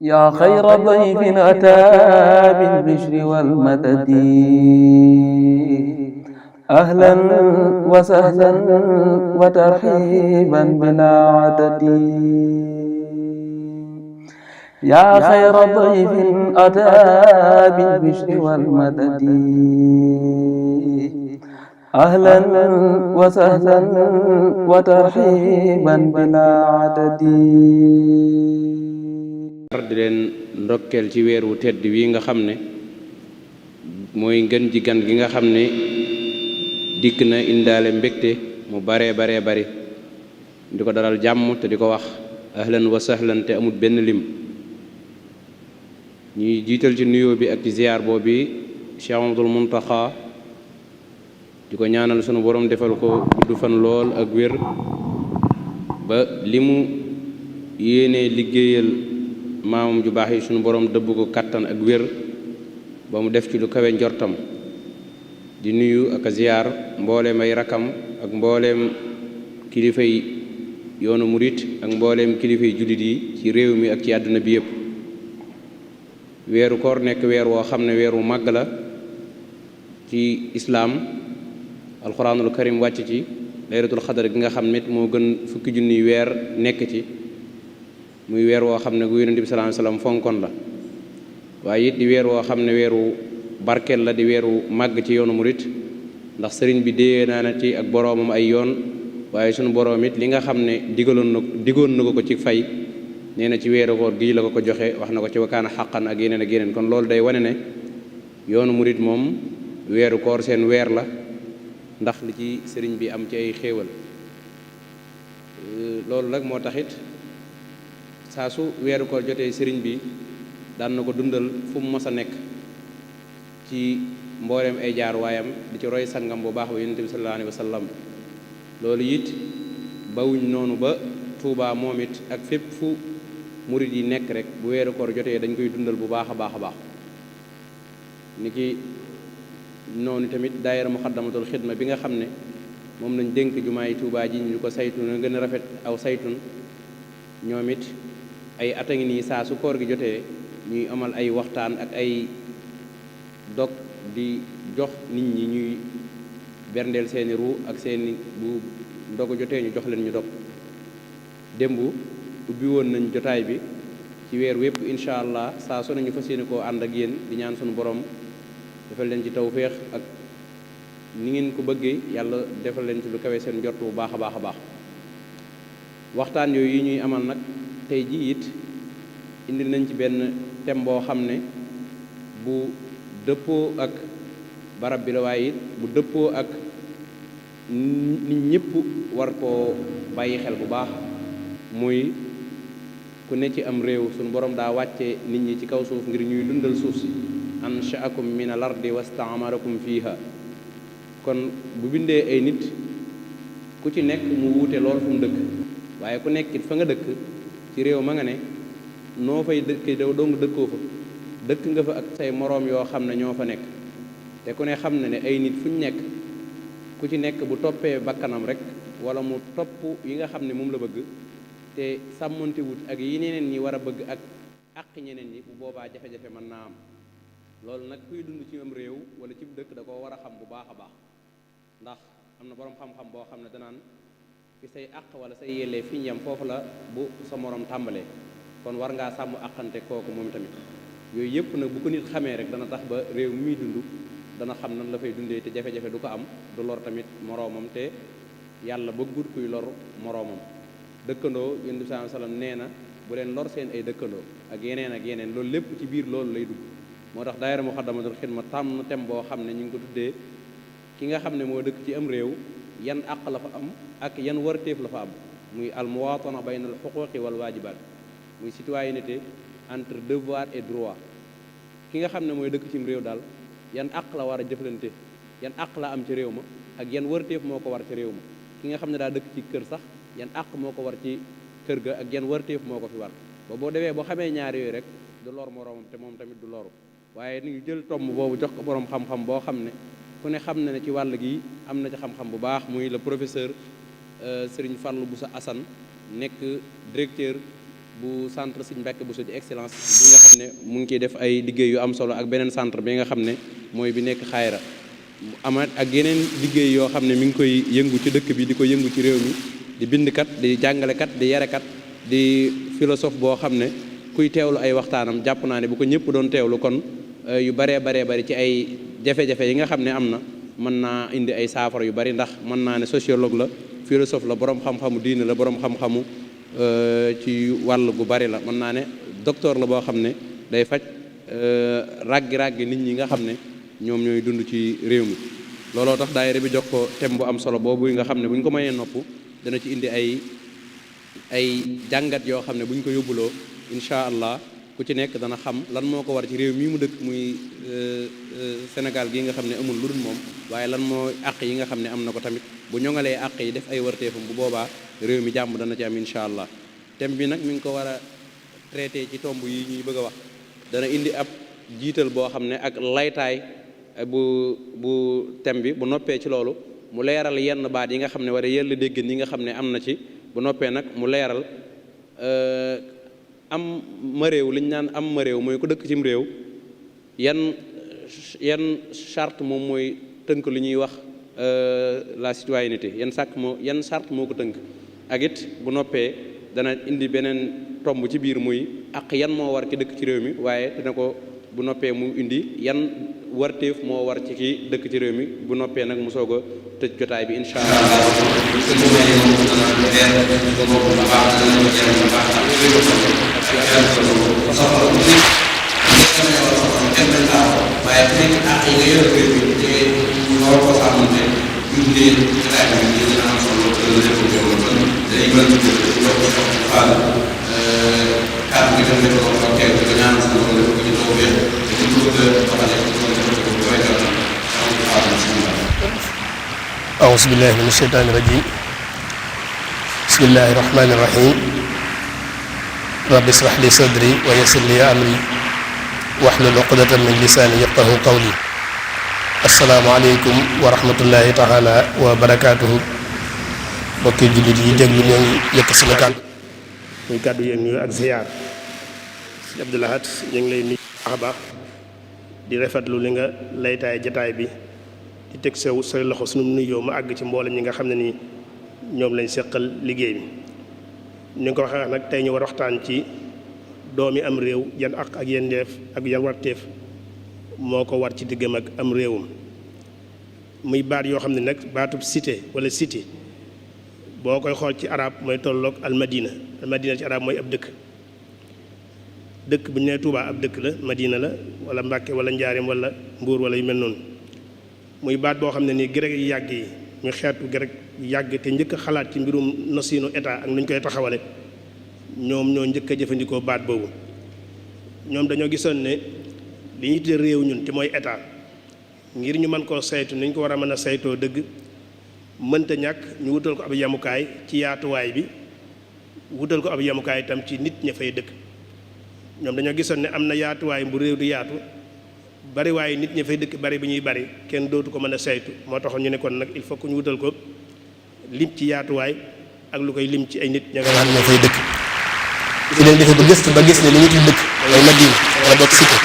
yaa xayra dayfin ataa bil bishri wal madadi ahlan wa sahlan wa tarhiiban bilaa adadi yaa xayra dayfin ataa bil bishri wal madadi ahlan wa sahlan wa tarhiiban bilaa adadi. di leen ndokkeel ci weer wu tedd wi nga xam ne mooy ngën ji gan gi nga xam ne dikk na indaale mbégte mu baree bari di ko dalal jàmm te di ko wax ahlan wa sahlan te amul benn lim. ñuy jiital ci nuyoo bi ak ci ziyaar boobu Cheikh Amadul Muntaxa di ko ñaanal sunu borom defal ko gudd fan lool ak wér ba li mu yéenee liggéeyal maamam ju baax yi sunu borom dëbb ko kattan ak wér ba mu def ci lu kawe njortam. di nuyu ak a ziyaar mbooleem ay rakam ak mbooleem kilifay yoonu murit ak mbooleem kilifay jullit yi ci réew mi ak ci àdduna bi yépp. weeru koor nekk weer woo xam ne weer wu màgg la ci islaam. alxuraanul karim wàcc ci laylatul xadar gi nga xam ne moo gën fukki junniy weer nekk ci muy weer woo xam ne gu yonent bi sallallahu alayhi wasallam fonkoon la waaye it di weer woo xam ne weeru barkeel la di weeru màgg ci yoonu murit ndax sëriñ bi déyee naa na ci ak boroomam ay yoon waaye sunu boroom it li nga xam ne digoon na ko ci fay nee na ci weeru koor gii la ko joxe wax na ko ci wakaana xaqan ak yeneen kon loolu day wane ne yoonu murit moom weeru koor seen weer la ndax li ci sëriñ bi am ci ay xéewal. loolu nag moo taxit saa su weeru koor jotee sëriñ bi daan na ko dundal fu mu mos a nekk ci mbooleem ay jaar waayam di ci roy sangam bu baax ba yonent bi sallallahu alayhi wa sallam. loolu it bawuñ noonu ba Tuubaa moom it ak fépp fu murit yi nekk rek bu weeru koor jotee dañ koy dundal bu baax a baax ni ki noonu tamit daayira muxaddamatul xidma bi nga xam ne moom lañ dénk jumaa yi Tuubaa ji ñu ko saytu na gën a rafet aw saytun ñoom it ay at a ngi nii saa su koor gi jotee ñuy amal ay waxtaan ak ay dog di jox nit ñi ñuy berndeel seeni ruu ak seeni bu ndogu jotee ñu jox leen ñu dog. démb ubbi woon nañ jotaay bi ci weer wépp incha allah saa su nañu fas yéene koo ànd ak yéen di ñaan sunu borom defal leen ci tawféex ak ni ngeen ko bëggee yàlla defal leen ci lu kawe seen njort bu baax a baax. waxtaan yooyu yi ñuy amal nag tey ji it indi nañ ci benn thème boo xam ne bu dëppoo ak barab bi la waaye it bu dëppoo ak nit ñëpp war koo bàyyi xel bu baax. muy ku ne ci am réew suñu borom daa wàcce nit ñi ci kaw suuf ngir ñuy dundal suuf si ansha'akum min al ardi wasta'marakum fiha. kon bu bindee ay nit ku ci nekk mu wuute lool fu mu dëkk waaye ku nekk it fa nga dëkk ci réew ma nga ne noo fay dëkk daw dong dëkkoo fa dëkk nga fa ak say moroom yoo xam ne ñoo fa nekk te ku ne xam na ne ay nit fu ñu nekk ku ci nekk bu toppee bakkanam rek wala mu topp yi nga xam ne moom la bëgg te sàmmonte wut ak yi ñeneen ñi war a bëgg ak ñeneen ñi bu boobaa jafe-jafe mën naa am. loolu nag kuy dund ci am réew wala ci dëkk da koo war a xam bu baax a baax ndax am na boroom xam-xam boo xam ne danaan fi say àq wala say yellee fi ñu yam foofu la bu sa moroom tàmbalee kon war ngaa sàmm àqante kooku moom tamit. yooyu yëpp nag bu ko nit xamee rek dana tax ba réew mi muy dund dana xam nan la fay dundee te jafe-jafe du ko am du lor tamit moroomam te yàlla bëggut kuy lor moroomam. dëkkandoo yonent bi sallallahu alayhi wasallam nee na bu leen lor seen ay dëkkandoo ak yeneen loolu lépp ci biir loolu lay dugg. moo tax daayira muxaddamatul xidma tàmm thème boo xam ne ñu ngi ko tuddee ki nga xam ne moo dëkk ci am réew yan àq la fa am ak yan warteef la fa am muy al muwaatana bayna al xuquqi wal waajibaat muy citoyenneté entre devoir et droit. ki nga xam ne mooy dëkk ci am réew daal yan àq la war a jëflante yan àq la am ci réew ma ak yan warteef moo ko war ci réew ma. ki nga xam ne daa dëkk ci kër sax yan àq moo ko war ci kër ga ak yan warteef moo ko fi war ba boo demee boo xamee ñaar yooyu rek du lor moroomam te moom tamit du loru. waaye ni ñu jël tomb boobu jox ko boroom xam-xam boo xam ne ku ne xam na ne ci wàll gi am na ci xam-xam bu baax muy le professeur Serigne Fallou Boussa Assane nekk directeur bu centre Serigne Mbacké Bousso di excellence bi nga xam ne mu ngi ciy def ay liggéey yu am solo ak beneen centre bi nga xam ne mooy bi nekk Xayra amaat ak yeneen liggéey yoo xam ne mi ngi koy yëngu ci dëkk bi di ko yëngu ci réew mi di bindkat di jàngalekat di yarekat di philosophe boo xam ne kuy teewlu ay waxtaanam jàpp naa ne bu ko ñëpp doon teewlu kon yu baree bari ci ay jafe-jafe yi nga xam ne am na mën naa indi ay saafara yu bari ndax mën naa ne sociologue la philosophe la borom xam-xamu diine la borom xam-xamu ci wàll gu bari la mën naa ne docteur la boo xam ne day faj ràggi nit ñi nga xam ne ñoom ñooy dund ci réew mi looloo tax daayira bi jox ko thème bu am solo boobu nga xam ne bu ñu ko mayee nopp dana ci indi ay jàngat yoo xam ne bu ñu ko yóbbuloo incha allah ku ci nekk dana xam lan moo ko war ci réew mii mu dëkk muy Sénégal gi nga xam ne amul lu dul moom waaye lan moo àq yi nga xam ne am na ko tamit bu ñoŋalee àq yi def ay warteefam bu boobaa réew mi jàmm dana ci am incha allah thème bi nag mi ngi ko war a traité ci tomb yi ñuy bëgg a wax dana indi ab jiital boo xam ne ak laytaay bu thème bi bu noppee ci loolu mu leeral yenn baat yi nga xam ne war a yell dégg yi nga xam ne am na ci bu noppee nag mu leeral am ma réew li ñu naan am ma réew mooy ku dëkk cim réew yan charte moom mooy tënk li ñuy wax la citoyenneté yan charte moo ko tënk ak it bu noppee dana indi beneen tomb ci biir muy ak yan moo war ki dëkk ci réew mi waaye dina ko bu noppee mu indi yan warteef moo war ci ki dëkk ci réew mi bu noppee nag mu soog a tëj jotaay bi incha أعوذ بالله من الشيطان الرجيم بسم الله الرحمن الرحيم رب اشرح لي صدري ويسر لي أمري واحلل عقدة من لساني يفقهوا قولي السلام عليكم ورحمة الله تعالى وبركاته mbokki jullit yi déglu ñoo ngi yëkk suñu kàddu muy kàddu yéen nuyu ak ziyaar Sëñ Abdou Lahad ñu ngi lay nuyu baax a baax di rafetlu li nga laytaay jataay bi di teg sa loxo sunu nuyoo mu àgg ci mboolem ñi nga xam ne nii ñoom lañ seqal liggéey bi ni nga ko waxee nag tey ñu war waxtaan ci doomi am réew yan àq ak yan ndeef ak yan warteef moo ko war ci diggam ak am réewum muy baat yoo xam ne nag baatub cité wala cité boo koy xool ci arab mooy tolloog almadina almadina ci arab mooy ab dëkk bu ñu nee Tuubaa ab dëkk la madina la wala Mbàkke wala Njaareem wala Mbuur wala yu mel noonu muy baat boo xam ne nii grec yi yàgg yi ñu xeetu grec yàgg te njëkk a xalaat ci mbirum nosiinu état ak nuñ koy taxawale ñoom ñoo njëkk a jëfandikoo baat boobu ñoom dañoo gisoon ne li ñu tuddee réew ñun te mooy état ngir ñu mën koo saytu ni ñu ko war a mën a saytoo dëgg mënta ñàkk ñu wutal ko ab yamukaay ci yaatuwaay bi wutal ko ab yamukaay itam ci nit ña fay dëkk ñoom dañoo gisoon ne am na yaatuwaay bu réew di yaatu bari waaye nit ña fay dëkk bari bi ñuy bari kenn dootu ko mën a saytu moo taxoon ñu ne kon nag il faut que ñu wutal ko lim ci yaatuwaay ak lu koy lim ci ay nit ña nga xam ne fay dëkk ci leen defee ba gëstu ba gis ne li ñu tudd dëkk mooy madina wala boog cité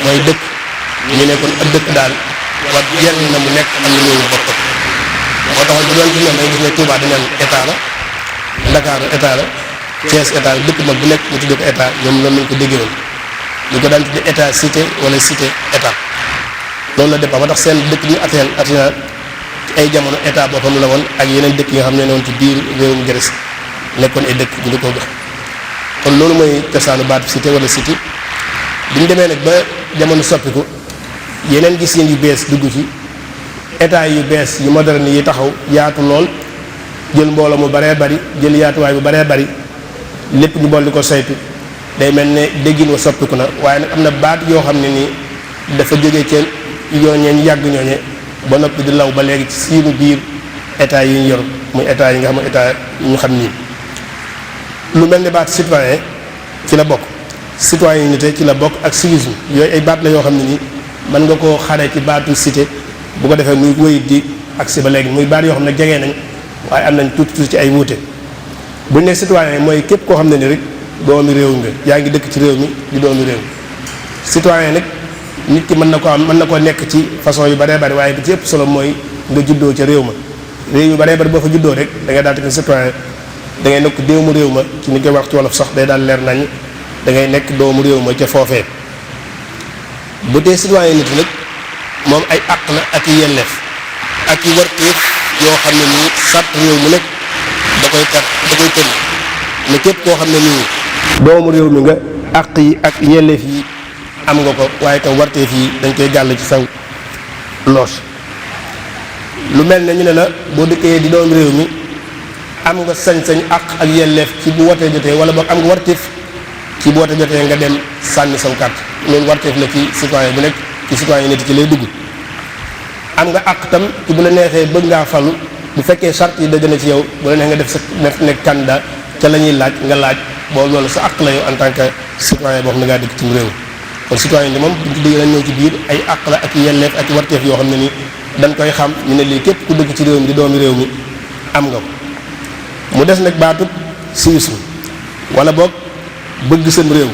mooy dëkk ñu ne kon ab dëkk daal war yenn na mu nekk am na ñooñu bokk moo taxoon bu doon ci ñoom day gis ne Touba dañ naan état la Ndakaaru état la Thiès état la dëkk mag bu nekk ñu tuddee ko état ñoom noonu lañ ko déggee woon ñu ko daan tuddee état cité wala cité état loolu la dépend ba tax seen dëkk ñu Athènes ci ay jamono état boppam la woon ak yeneen dëkk yi nga xam ne woon ci biir réewum Grèce nekkoon ay dëkk ñu di ko jox kon loolu mooy cosaanu baatu cité wala cité bi ñu demee nag ba jamono soppiku yeneen gis yu bees dugg ci état yu bees yu moderne yi taxaw yaatu lool jël mbooloo mu baree bari jël yaatuwaay bu baree bari lépp ñu bool di ko saytu day mel ne déggin wa soppiku na waaye nag am na baat yoo xam ne nii dafa jógee ci yooñee ñu yàgg ñooñe ba noppi di law ba léegi ci siinu biir état yi ñu yor muy état yi nga xam ne état ñu xam nii lu mel ne baat citoyen ci la bokk citoyenneté ci la bokk ak civisme yooyu ay baat la yoo xam ne nii mën nga koo xare ci baatu cité bu ko defee muy wéy di agsi ba léegi muy baat yoo xam ne jegee nañ waaye am nañ tuuti ci ay wuute bu ñu nee citoyen mooy képp koo xam ne ni rek doomi réew nga yaa ngi dëkk ci réew mi di doomi réew citoyen nag nit ki mën na ko am mën na koo nekk ci façon yu baree bari waaye bi ci ëpp solo mooy nga juddoo ca réew ma réew yu baree bari boo fa juddoo rek da ngay daal di citoyen da ngay nekk doomu réew ma ci ni koy wax ci wolof sax day daal leer nañ da ngay nekk doomu réew ma ca foofee bu dee citoyen nit nag moom ay àq la ak i yelleef ak i warteef yoo xam ne nii sàrt réew mu nekk da koy tënk ne képp koo xam ne nii doomu réew mi nga àq yi ak yelleef yi am nga ko waaye tam warteef yi dañ koy gàll ci saw loos lu mel ne ñu ne la boo dëkkee di doomu réew mi am nga sañ-sañ àq ak yelleef ci bu wootee jotee wala boog am nga warteef ci bu wootee jotee nga dem sànni saw carte loolu warteef la ci citoyen bu nekk ci citoyen nit ci lay dugg am nga àq tam ci bu la neexee bëgg ngaa falu bu fekkee charte yi daje na ci yow bu la neex nga def sa nekk candidat ca la ñuy laaj nga laaj boo loolu sa àq la yow en tant que citoyen boo xam ne ngaa dëkk ci réew kon citoyen bi moom buñ ci dégg nañ ñëw ci biir ay àq la ak yelleef ak warteef yoo xam ne ni dañ koy xam ñu ne lii képp ku dëkk ci réew mi di doomi réew mi am nga ko mu des nag baatut civisme wala boog bëgg sam réew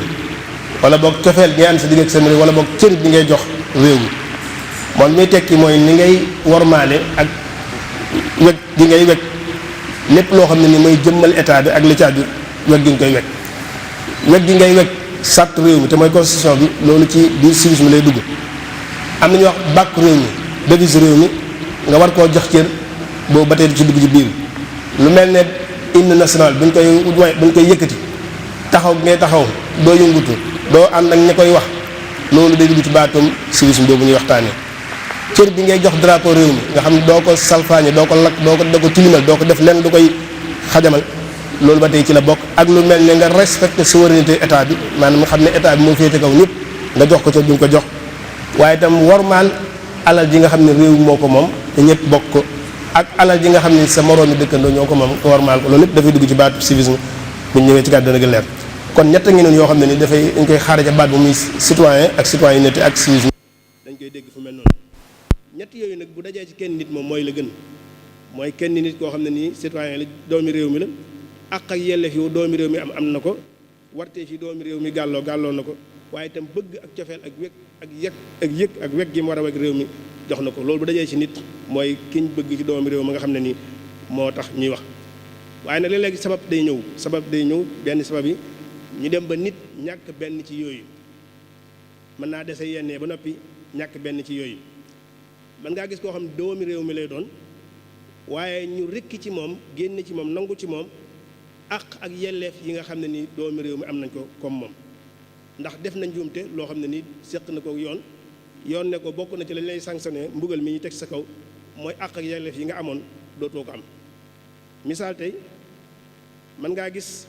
wala boog cofeel gi ngay am sa digg ak sam réew wala boog cër bi ngay jox réew mi moom muy tekki mooy ni ngay wormaale ak weg gi ngay weg lépp loo xam ne ni mooy jëmmal état bi ak li ci aju weg gi nga koy weg gi ngay weg sàrt réew mi te mooy constitution bi loolu ci biir civisme lay dugg am na ñuy wax bàkk réew mi devise réew mi nga war koo jox cër boobu ba tey ci dugg ci biir lu mel ne hymne national buñ koy yëkkati taxaw ngay taxaw doo yëngutu doo ànd ak ña koy wax loolu day dugg ci baatum civisme boobu ñuy waxtaanee cër bi ngay jox drapeau réew mi nga xam ne doo ko salfaañe doo ko lakk doo ko tilimal doo ko def lenn du koy xajamal loolu ba tey ci la bokk ak lu mel ne nga respecté souveraineté état bi maanaam nga xam ne état bi moo féete kaw ñëpp nga jox ko ca duñ ko jox waaye itam wormaal alal ji nga xam ne réew moo ko moom te ñëpp bokk ko ak alal ji nga xam ne sa moroom yi dëkkandoo ñoo ko moom nga wormaal ko loolu lépp dafay dugg ci baatu civisme bu ñu ñëwee ci kàddu dana gën leer kon ñett ngi noonu yoo xam ne ni dafay dañ koy xaare ca baat bu muy citoyen ak citoyenneté ak civisme dañ koy dégg fu mel noonu ñett yooyu nag bu dajee ci kenn nit moom mooy la gën mooy kenn nit koo xam ne nii citoyen la doomi réew mi la àq ak yelleef yu doomi réew mi am na ko wartee fi doomi réew mi gàlloo na ko waaye itam bëgg ak cofeel ak wég ak yëg ak weg gi mu war a weg réew mi jox na ko loolu bu dajee ci nit mooy kiñ bëgg ci doomi réew mi nga xam ne nii moo tax ñuy wax waaye nag léeg-léegi sabab day ñëw benn sabab yi ñu dem ba nit ñàkk benn ci yooyu mën naa dese yennee ba noppi ñàkk benn ci yooyu mën ngaa gis koo xam ne doomi réew mi lay doon waaye ñu rekki ci moom génn ci moom nangu ci moom àq ak yelleef yi nga xam ne ni doomi réew mi am nañ ko comme moom ndax def nañ njuumte loo xam ne ni seq na ko yoon ne ko bokk na ci lañ lay sanctionné mbugal mi ñu teg sa kaw mooy àq ak yelleef yi nga amoon dootoo ko am misaal tey mën ngaa gis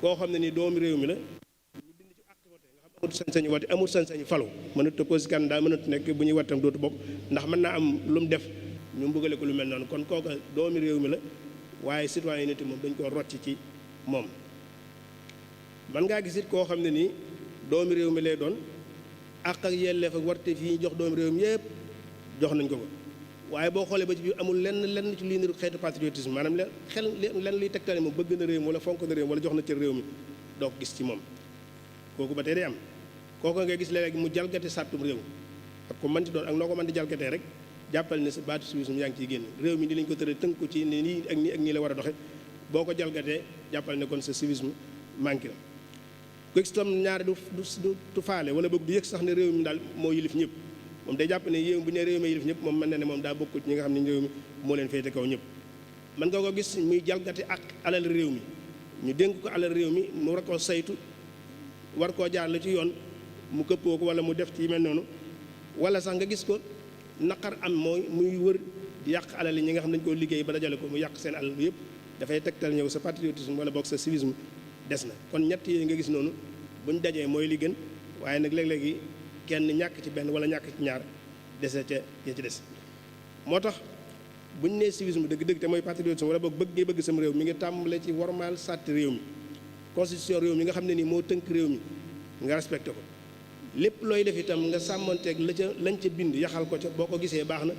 koo xam ne ni doomi réew mi la ñu bind ci àq wote nga xam amut sañ-sañu wote amut sañ-sañu falu mënut a pose candidat mënut nekk bu ñuy wattam dootu bokk ndax mën naa am lu mu def ñu mbugale ko lu mel noonu kon kooka doomi réew mi la waaye citoyenneté moom dañ koo rocc ci moom mën ngaa gis it koo xam ne nii doomi réew mi lay doon àq ak yelleef ak warte fii ñu jox doomi réew mi yëpp jox nañ ko ko waaye boo xoolee ba ci biir amul lenn ci lii niru xeetu patriotisme maanaam lenn liy tegtale moom bëgg na réew mi wala fonk na réew mi wala jox na ci réew mi doo ko gis ci moom kooku ba tey day am kooku ngay gis léegi mu jalgate sàttum réew ak ko mën ci doon ak noo ko mën di jalgatee rek jàppal ne sa baatu civisme yaa ngi ciy génn réew mi di lañ ko tëral tënk ko ci ne nii ak nii la war a doxe boo ko jalgatee jàppal ne kon sa civisme manqué na ko gis tam ñaari du faale wala bëgg du yëg sax ne réew mi daal moo yilif ñëpp moom day jàpp ne yéen bu ne réew mi yilif ñëpp moom mën na ne moom daa bokkul ci ñi nga xam ne réew mi moo leen féete kaw ñëpp mën nga ko gis muy jalgati ak alal réew mi ñu dénk ko alal réew mi mu war koo saytu war koo jaarale ci yoon mu këppoo ko wala mu def ci mel noonu wala sax nga gis ko naqar am mooy muy wër di yàq alal yi ñi nga xam ne dañu koo liggéey ba dajale ko mu yàq seen alal yëpp dafay tegtal ñëw sa patriotisme wala boog sa civisme des na kon ñett yooyu nga gis noonu buñ dajee mooy li gën waaye nag léeg-léegi kenn ñàkk ci benn wala ñàkk ci ñaar dese ca ya ci des moo tax buñ nee civisme dëgg-dëgg te mooy patriotisme wala boog bëgg sam réew mi ngi tàmbale ci wormaal sàtti réew mi constitution réew mi nga xam ne nii moo tënk réew mi nga respecté ko lépp looy def itam nga sàmmonteeg lañ ca bind yaxal ko ca boo ko gisee baax na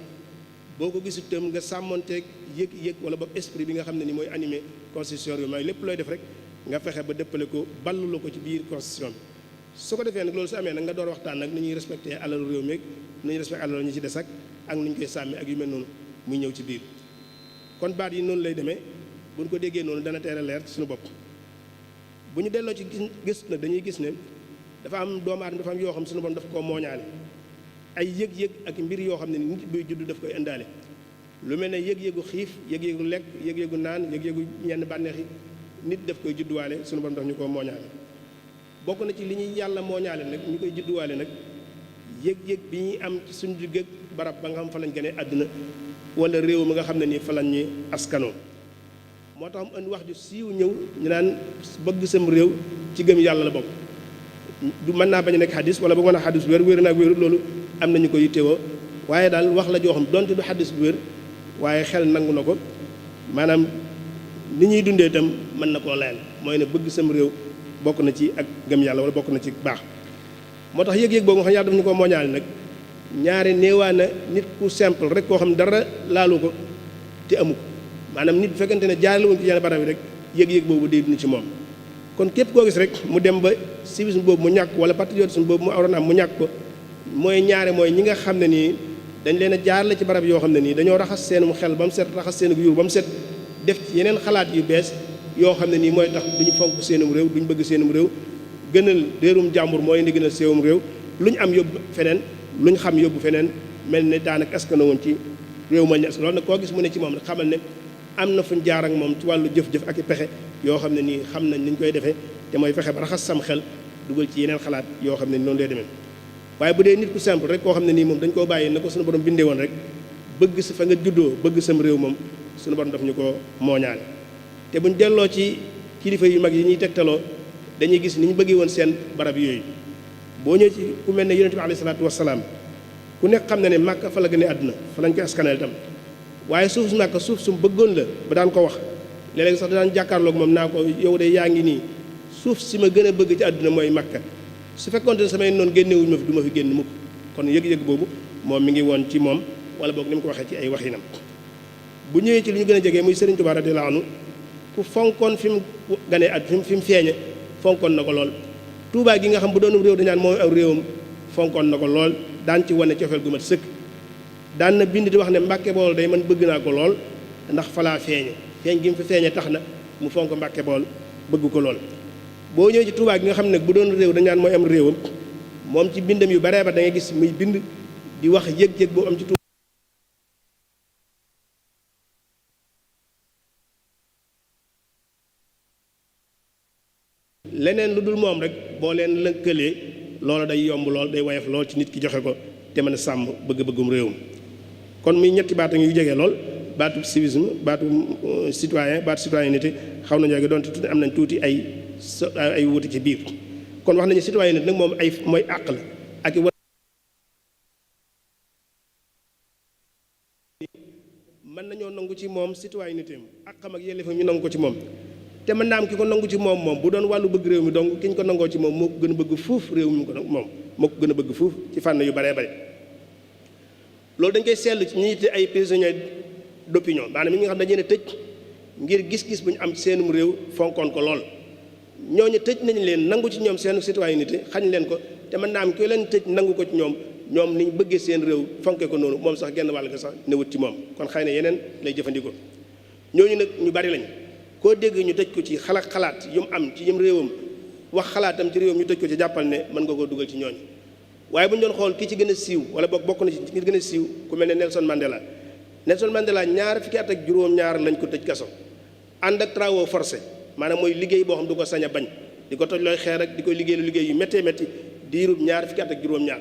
boo ko gisul itam nga sàmmonteeg yëg-yëg wala boog esprit bi nga xam ne ni mooy animé constitution réew mi lépp looy def rek nga fexe ba dëppale ko ballu ko ci biir constitution bi su ko defee nag loolu su amee nag nga door waxtaan nag ni ñuy respecté alalu réew mi nu ñuy respecté alalu ñu ci des ak nu ñu koy sàmmi ak yu mel noonu muy ñëw ci biir kon baat yi noonu lay demee bu ñu ko déggee noonu dana teel a leer ci suñu bopp bu ñu delloo ci gis nag dañuy gis ne dafa am doomu aadama dafa am yoo xam suñu borom dafa koo mooñaale ay yëg-yëg ak mbir yoo xam ne nit buy judd daf koy indaale lu mel ne yëg-yëgu xiif yëg-yëgu lekk yëg-yëgu naan yëg-yëgu ñenn bànneex yi nit daf koy judduwaale suñu borom daf ñu koo mooñaale bokk na ci li ñuy yàlla mooñaale nag ñu koy judduwaale nag yëg-yëg bi ñuy am ci suñu digg barab ba nga xam fa lañ gënee àdduna wala réew mi nga xam ne nii fa lañ ñuy askanoo moo tax mu indi wax ju siiw ñëw ñu naan bëgg sam réew ci gëm yàlla la bokk du mën naa bañ a nekk xadis wala ba mën a xadis bu wér naag wéru loolu am nañu ko yittewoo waaye daal wax la joo xam donte du xadis bu wér waaye xel nangu na ko maanaam ni ñuy dundee itam mën na koo layal mooy ne bëgg sam réew bokk na ci ak gëm yàlla wala bokk na ci baax moo tax yëg-yëg boobu nga xam yàlla daf ñu ko mooñaale nag ñaari néewaa na nit ku simple rek koo xam dara laalu ko te amu ko maanaam nit bu fekkente ne jaarale wuñ ci yenn barab yi rek yëg-yëg boobu day dund ci moom kon képp koo gis rek mu dem ba civisme boobu mu ñàkk wala patriotisme boobu mu waroon am mu ñàkk ko mooy ñaare mooy ñi nga xam ne nii dañ leen a jaarale ci barab yoo xam ne nii dañoo raxas seenum xel ba mu set raxas seen yuur ba mu set def ci yeneen xalaat yu bees yoo xam ne nii mooy tax duñu fonk seenum réew duñu bëgg seenum réew gënal réerum jàmbur mooy indi gënal séewum réew lu ñu am yóbbu feneen lu ñu xam yóbbu feneen mel ne daanaka askana woon ci réew ma ñes loolu nag koo gis mu ne ci moom rek xamal ne am na fu ñu jaar ak moom ci wàllu jëf-jëf ak i pexe yoo xam ne nii xam nañ ni ñu koy defee te mooy fexe ba raxas sam xel dugal ci yeneen xalaat yoo xam ne ni noonu lay demee waaye bu dee nit ku simple rek koo xam ne nii moom dañ koo bàyyi na ko suñu borom bindee woon rek bëgg sa fa nga juddoo bëgg sam réew moom suñu borom daf ñu ko mooñaale te buñ delloo ci kilifa yu mag yi ñuy tegtaloo dañuy gis ni ñu bëggee woon seen barab yooyu boo ñëwee ci ku mel ne yonent bi alayhi salaatu wasalaam ku nekk xam na ne Màkka fa la gën a àdduna fa lañ koy askanal itam waaye suuf su Màkka suuf su mu bëggoon la ba daan ko wax léeg-léeg sax daan jàkkaarloog moom naa ko yow de yaa ngi nii suuf si ma gën a bëgg ci àdduna mooy Màkka su fekkoonte ne samay noonu génnewuñu ma fi du ma fi génn mukk kon yëg-yëg boobu moom mi ngi woon ci moom wala boog ni mu ko waxee ci ay waxinam bu ñëwee ci li ñu gën a jege muy Sëriñ Tuubaa radiyallaahu anhu ku fonkoon fi mu ganee at fi mu feeñe fonkoon na ko lool Tuubaa gi nga xam bu doon réew dañaan mooy aw réewam fonkoon na ko lool daan ci wane cofeel gu mat sëkk daan na bind di wax ne Mbàkke Bawol day man bëgg naa ko lool ndax falaa feeñe feeñ gi mu fi feeñe tax na mu fonk Mbàkke Bawol bëgg ko lool boo ñëwee ci Tuubaa gi nga xam ne bu doon réew dañaan mooy am réewam moom ci bindam yu baree ba da ngay gis muy bind di wax yëg-yëg boo am ci Tuubaa leneen lu dul moom rek boo leen lëkkalee loolu day yomb lool day woyof lool ci nit ki joxe ko te mën a sàmm bëgg-bëggum réewum kon muy ñetti baat yu jege lool baatu civisme baatu citoyen baatu citoyenneté xaw nañu yooge doon tuuti am nañ tuuti ay wuute ci biir kon wax nañu citoyenneté nag moom ay mooy àq la ak i mën nañoo nangu ci moom citoyenneté am àqam ak yelleefam ñu nangu ko ci moom te mën naa am ki ko nangu ci moom bu doon wàllu bëgg réew mi donc ki ñu ko nangoo ci moom moo ko gën a bëgg fuuf réew mi ko moom moo ko gën a bëgg fuuf ci fànn yu baree bare loolu dañ koy seetlu ci ñi te ay prisonniers d'opinion maanaam ñi nga xam dañu leen a tëj ngir gis-gis bu ñu am seenum réew fonkoon ko lool ñooñu tëj nañ leen nangu ci ñoom seen citoyenneté xañ leen ko te mën naa am ki leen tëj nangu ko ci ñoom ni ñu bëggee seen réew fonke ko noonu moom sax genn wàll ga sax newut ci moom kon xëy na yeneen lay jëfandikoo ñooñu nag ñu bari lañ koo dégg ñu tëj ko ci xalaat yu mu am ci yëm réewam wax xalaatam ci réewam ñu tëj ko ci jàppal ne mën nga koo dugal ci ñooñu waaye bu ñu doon xool ki ci gën a siiw wala bokk na ci ki gën a siiw ku mel ne Nelson Mandela ñaar fukki at ak juróom-ñaar lañ ko tëj kaso ànd ak travaux forcés maanaam mooy liggéey boo xam du ko sañ a bañ di ko toj looy xeer ak di koy liggéey yu méttee métti diirub ñaar fukki at ak juróom-ñaar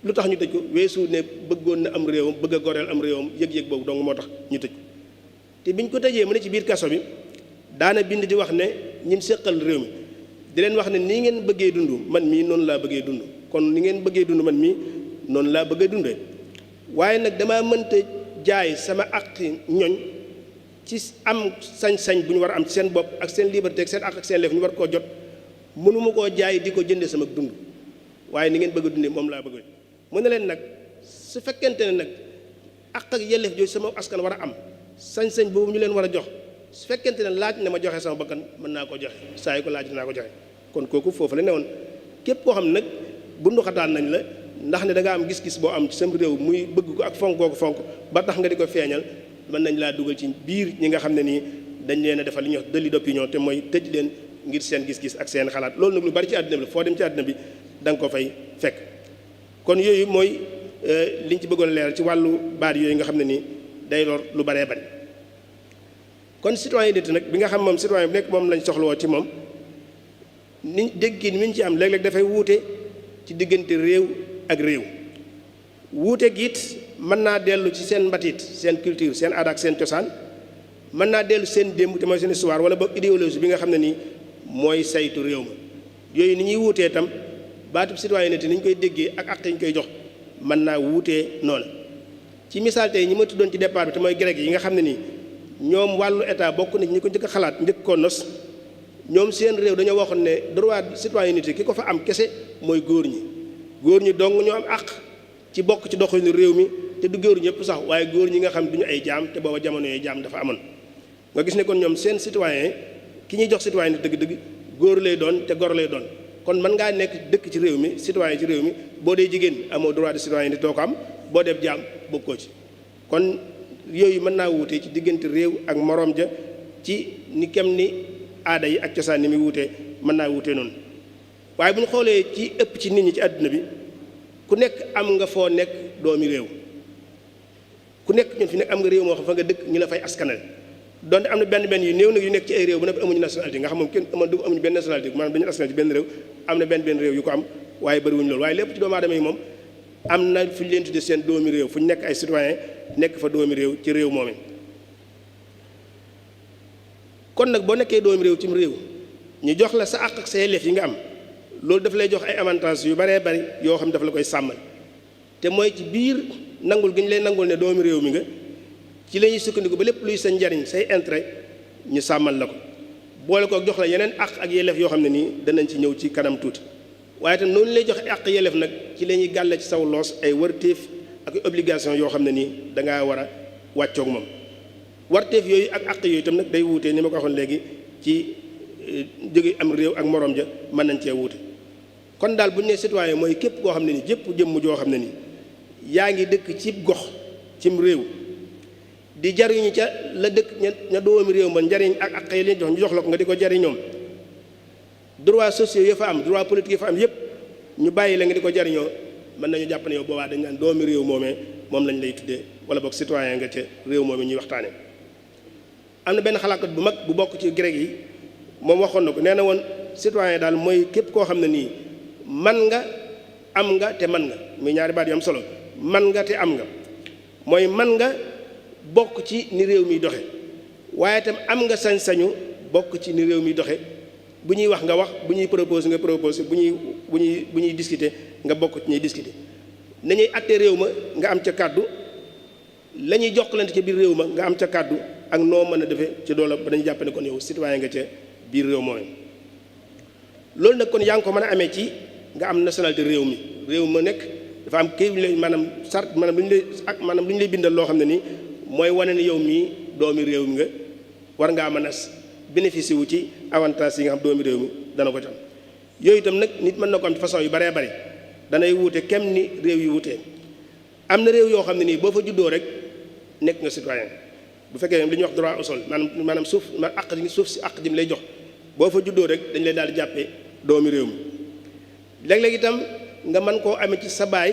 lu tax ñu tëj ko weesu ne bëggoon na am réewam bëgg a goreel am réewam yëg-yëg boobu dong moo tax ñu tëj ko te biñ ko tëjee mu ne ci biir kaso bi daana bind di wax ne ñim séqal réew mi di leen wax ne nii ngeen bëggee dund man mii noonu laa bëggee dund kon ni ngeen bëggee dund man mii noonu laa bëggee dundee waaye nag damaa mënta jaay sama àq ñoñ ci am sañ-sañ bu ñu war a am ci seen bopp ak seen liberté ak seen àq ak seen leef ñu war koo jot mënuma koo jaay di ko jënde sama dund waaye ni ngeen bëgg a dundee moom laa bëgg mu ne leen nag su fekkente ne nag àq ak yelleef jooju sama askan war a am sañ-sañ boobu ñu leen war a jox su fekkente ne laaj na ma joxe sama bakkan mën naa ko joxe saa yu ko laaj dinaa ko joxe kon kooku foofu la ne woon képp koo xam ne nag bundu xataan nañ la ndax ne da nga am gis-gis boo am ci sam réew muy bëgg ko ak fonk koo ko fonk ba tax nga di ko feeñal mën nañ laa dugal ci biir ñi nga xam ne nii dañ leen a defal li ñuy wax délit d'opinion te mooy tëj leen ngir seen gis-gis ak seen xalaat loolu nag lu bari ci àddina bi la foo dem ci àddina bi da nga ko fay fekk kon yooyu mooy liñ ci bëggoon leeral ci wàllu baat yooyu nga xam ne nii day lor lu baree bari kon citoyenneté nag bi nga xam moom citoyen bi nekk moom lañ soxlawoo ci moom ni déggin mi ñu ci am léeg-léeg dafay wuute ci diggante réew ak réew wuute gi it mën naa dellu ci seen mbatit seen culture seen aada ak seen cosaan mën naa dellu seen démb te mooy seen histoire wala boog idéologie bi nga xam ne nii mooy saytu réew ma yooyu ni ñuy wuutee itam baatub citoyenneté ni ñu koy déggee ak àq yi ñu koy jox mën naa wuutee noonu ci misaal tey ñi ma tuddoon ci départ bi te mooy grec yi nga xam ne nii ñoom wàllu état bokk na ñi ko njëkk a xalaat njëkk koo nos ñoom seen réew dañoo waxoon ne droit citoyenneté ki ko fa am kese mooy góor ñi dong ñoo am àq ci bokk ci doxalinu réew mi te du góor ñëpp sax waaye góor ñi nga xam duñu ay jaam te booba jamono yooyu jaam dafa amoon nga gis ne kon ñoom seen citoyen ki ñuy jox citoyenneté dëgg-dëgg góor lay doon te gor lay doon kon mën ngaa nekk dëkk ci réew mi citoyen ci réew mi boo dee jigéen amoo droit de citoyenneté doo ko am boo dee jaam bokkoo ci kon yooyu mën naa wuute ci diggante réew ak moroom ja ci ni kem ni aada yi ak cosaan ni muy wuute mën naa wuute noonu waaye bu ñu xoolee ci ëpp ci nit ñi ci àdduna bi ku nekk am nga foo nekk doomi réew ku nekk ñun fi nekk am nga réew moo xam fa nga dëkk ñu la fay askanal donte am na benn yu néew nag yu nekk ci ay réew bu ne amuñu nationalité nga xam moom kenn amuñu benn nationalité maanaam dañu askanal ci benn réew am na benn réew yu ko am waaye bëriwuñu loolu waaye lépp ci doomu aadama yi moom am na fu ñu leen tuddee seen doomi réew fu ñu nekk ay citoyen nekk fa doomi réew ci réew moom kon nag boo nekkee doomi réew cim réew ñu jox la sa àq ak sa yelleef yi nga am loolu daf lay jox ay avantages yu baree bari yoo xam dafa la koy sàmmal te mooy ci biir nangul gi ñu lay nangul ne doomi réew mi nga ci la ñuy sukkandiku ba lépp luy sa njariñ say intérêt ñu sàmmal la ko boole ko jox la yeneen àq ak yelleef yoo xam ne nii danañ ci ñëw ci kanam tuuti waaye tam noonu lay joxe àq yelleef nag ci la ñuy gàlle ci saw loos ay warteef ak obligation yoo xam ne nii dangaa war a wàccoog moom warteef yooyu ak àq yooyu itam nag day wuutee ni ma ko waxoon léegi ci jóge am réew ak morom ja mën nañ cee wuute kon daal bu ñu nee citoyen mooy képp koo xam ne ni jëpp jëmm joo xam ne ni yaa ngi dëkk ci gox cim réew di jariñu ca la dëkk ña doomi réew ma njariñ ak àq yi leen jox ñu jox la ko nga di ko jariñoom droits sociaux yi fa am droit politique yi fa am yépp ñu bàyyi la nga di ko jariñoo mën nañu jàpp ne yow boobaa dañ naan doomi réew moomee moom lañ lay tuddee wala boog citoyen nga ca réew moomee ñuy waxtaane am na benn xalaatkat bu mag bu bokk ci grec yi moom waxoon na ko nee na woon citoyen daal mooy képp koo xam ne nii man nga am nga te man nga muy ñaari baat yu am solo man nga te am nga mooy man nga bokk ci ni réew mi doxe waaye itam am nga sañ-sañu bokk ci ni réew mi doxe bu ñuy wax nga wax bu ñuy propose nga propose bu ñuy discuter nga bokk ci ñuy discuter nañuy atte réew ma nga am ca kàddu la ñuy jokkalante ca biir réew ma nga am ca kàddu ak noo mën a defee ci doola ba dañu jàpp ne kon yow citoyen nga ca biir réew mooy loolu nag kon yaa ngi ko mën a amee ci nga am nationalité réew ma nekk dafa am kii lay maanaam sart maanaam lu ñu lay ak maanaam lu ñu lay bindal loo xam ne nii mooy wane ne yow mii doomi réew mi nga war ngaa mën a bénéficier wu ci avantage yi nga xam doomi réew mi dana ko ci am yooyu itam nag nit mën na ko am ci façon yu baree bari danay wuute kem ni réew yu wuutee am na réew yoo xam ne nii boo fa juddoo rek nekk nga citoyen bu fekkee li ñuy wax droit au sol maanaam suuf suuf si àq ji mu lay jox boo fa juddoo rek dañ lay daal di jàppee doomi réew mi léeg-léeg itam nga mën koo amee ci sa baay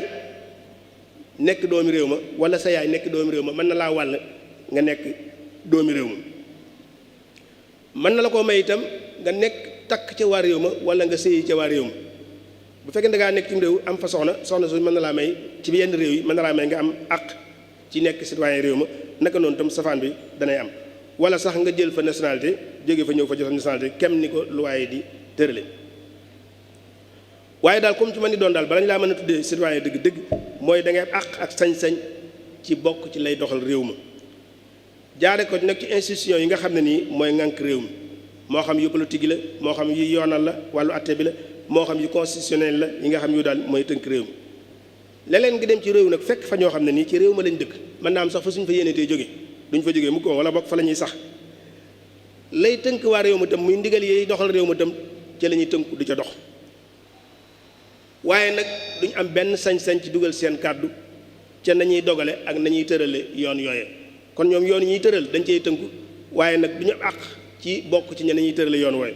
nekk doomi réew ma wala sa yaay nekk doomi réew ma mën na laa wàll nga nekk doomi réew ma mën na la koo may itam nga nekk takk ca waa réew ma wala nga sëyi ca waa réew ma bu fekkee da ngaa nekk ci réew am fa soxna su mën na laa may ci yenn réew yi mën na laa may nga am àq ci nekk citoyen réew ma naka noonu tam safaan bi danay am wala sax nga jël fa nationalité jóge fa ñëw fa jël nationalité kem ni ko loi di tërale waaye daal comme ci man ni doon daal bala ñu laa mën a tuddee citoyen dëgg-dëgg mooy da ngay am àq ak sañ-sañ ci bokk ci lay doxal réew ma jaare ko nag ci institution yi nga xam ne nii mooy ŋànk réew mi moo xam yu politique la moo xam yu yoonal la wàllu atte bi la moo xam yu constitutionnel la yi nga xam yu daal mooy tënk réew mi leneen nga dem ci réew nag fekk fa ñoo xam ne nii ci réew ma lañ dëkk mën naa am sax fa suñu fa yéene tey jóge duñ fa jógee mu ko wala bokk fa la ñuy sax lay tënk waa réew ma tam muy ndigal yi doxal réew ma tam ca la ñuy tënku du ca dox waaye nag duñ am benn sañ-sañ ci dugal seen kàddu ca nañuy dogale ak nañuy tërale yoon yooye kon ñoom yoon yi ñuy tëral dañ cey tënku waaye nag duñu àq ci bokk ci ña nañuy tërale yoon wooye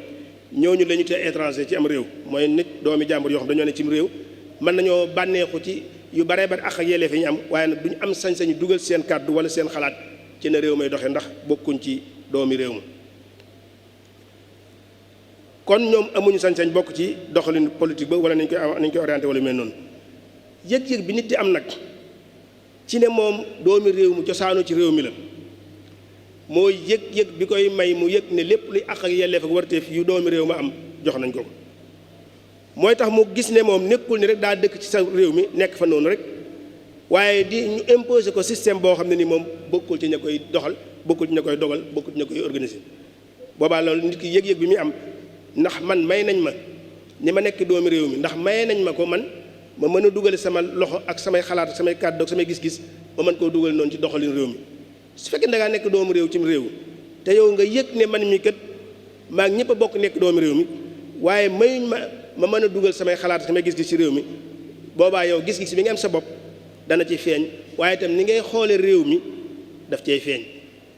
ñooñu la ñu te étranger ci am réew mooy nit doomi jàmbur yoo xam dañoo ne cim réew mën nañoo bànneexu ci yu baree bari àq ak yelleef yi ñu am waaye nag duñu am sañ-sañu dugal seen kàddu wala seen xalaat ci na réew may doxee ndax bokkuñ ci doomi réew ma kon ñoom amuñu sañ-sañ bokk ci doxalin politique ba wala nañ koy orienté wala mel noonu yëg-yëg bi nit di am nag ci ne moom doomi réew mu cosaanu ci réew mi la mooy yëg-yëg bi koy may mu yëg ne lépp luy àq ak yelleef ak warteef yu doomi réew ma am jox nañ ko mooy tax mu gis ne moom nekkul ni rek daa dëkk ci sa réew mi nekk fa noonu rek waaye di ñu imposer ko système boo xam ne ni moom bokkul ci ña koy doxal bokkul ci ña koy dogal bokkul ci ña koy organiser boobaa loolu nit ki yëg-yëg bi muy am ndax man may nañ ma ni ma nekk doomi réew mi ndax may nañ ma ko man ma mën a dugale sama loxo ak samay xalaat ak samay kàddu ak samay gis-gis ma mën koo dugal noonu ci doxalin réew mi su fekkee da ngaa nekk doomu réew cim réew te yow nga yëg ne man mi kat maa ngi ñëpp a bokk nekk doomu réew mi waaye mayuñ ma mën a dugal samay xalaat samay gis-gis ci réew mi boobaa yow gis-gis bi nga am sa bopp dana ci feeñ waaye itam ni ngay xoole réew mi daf cay feeñ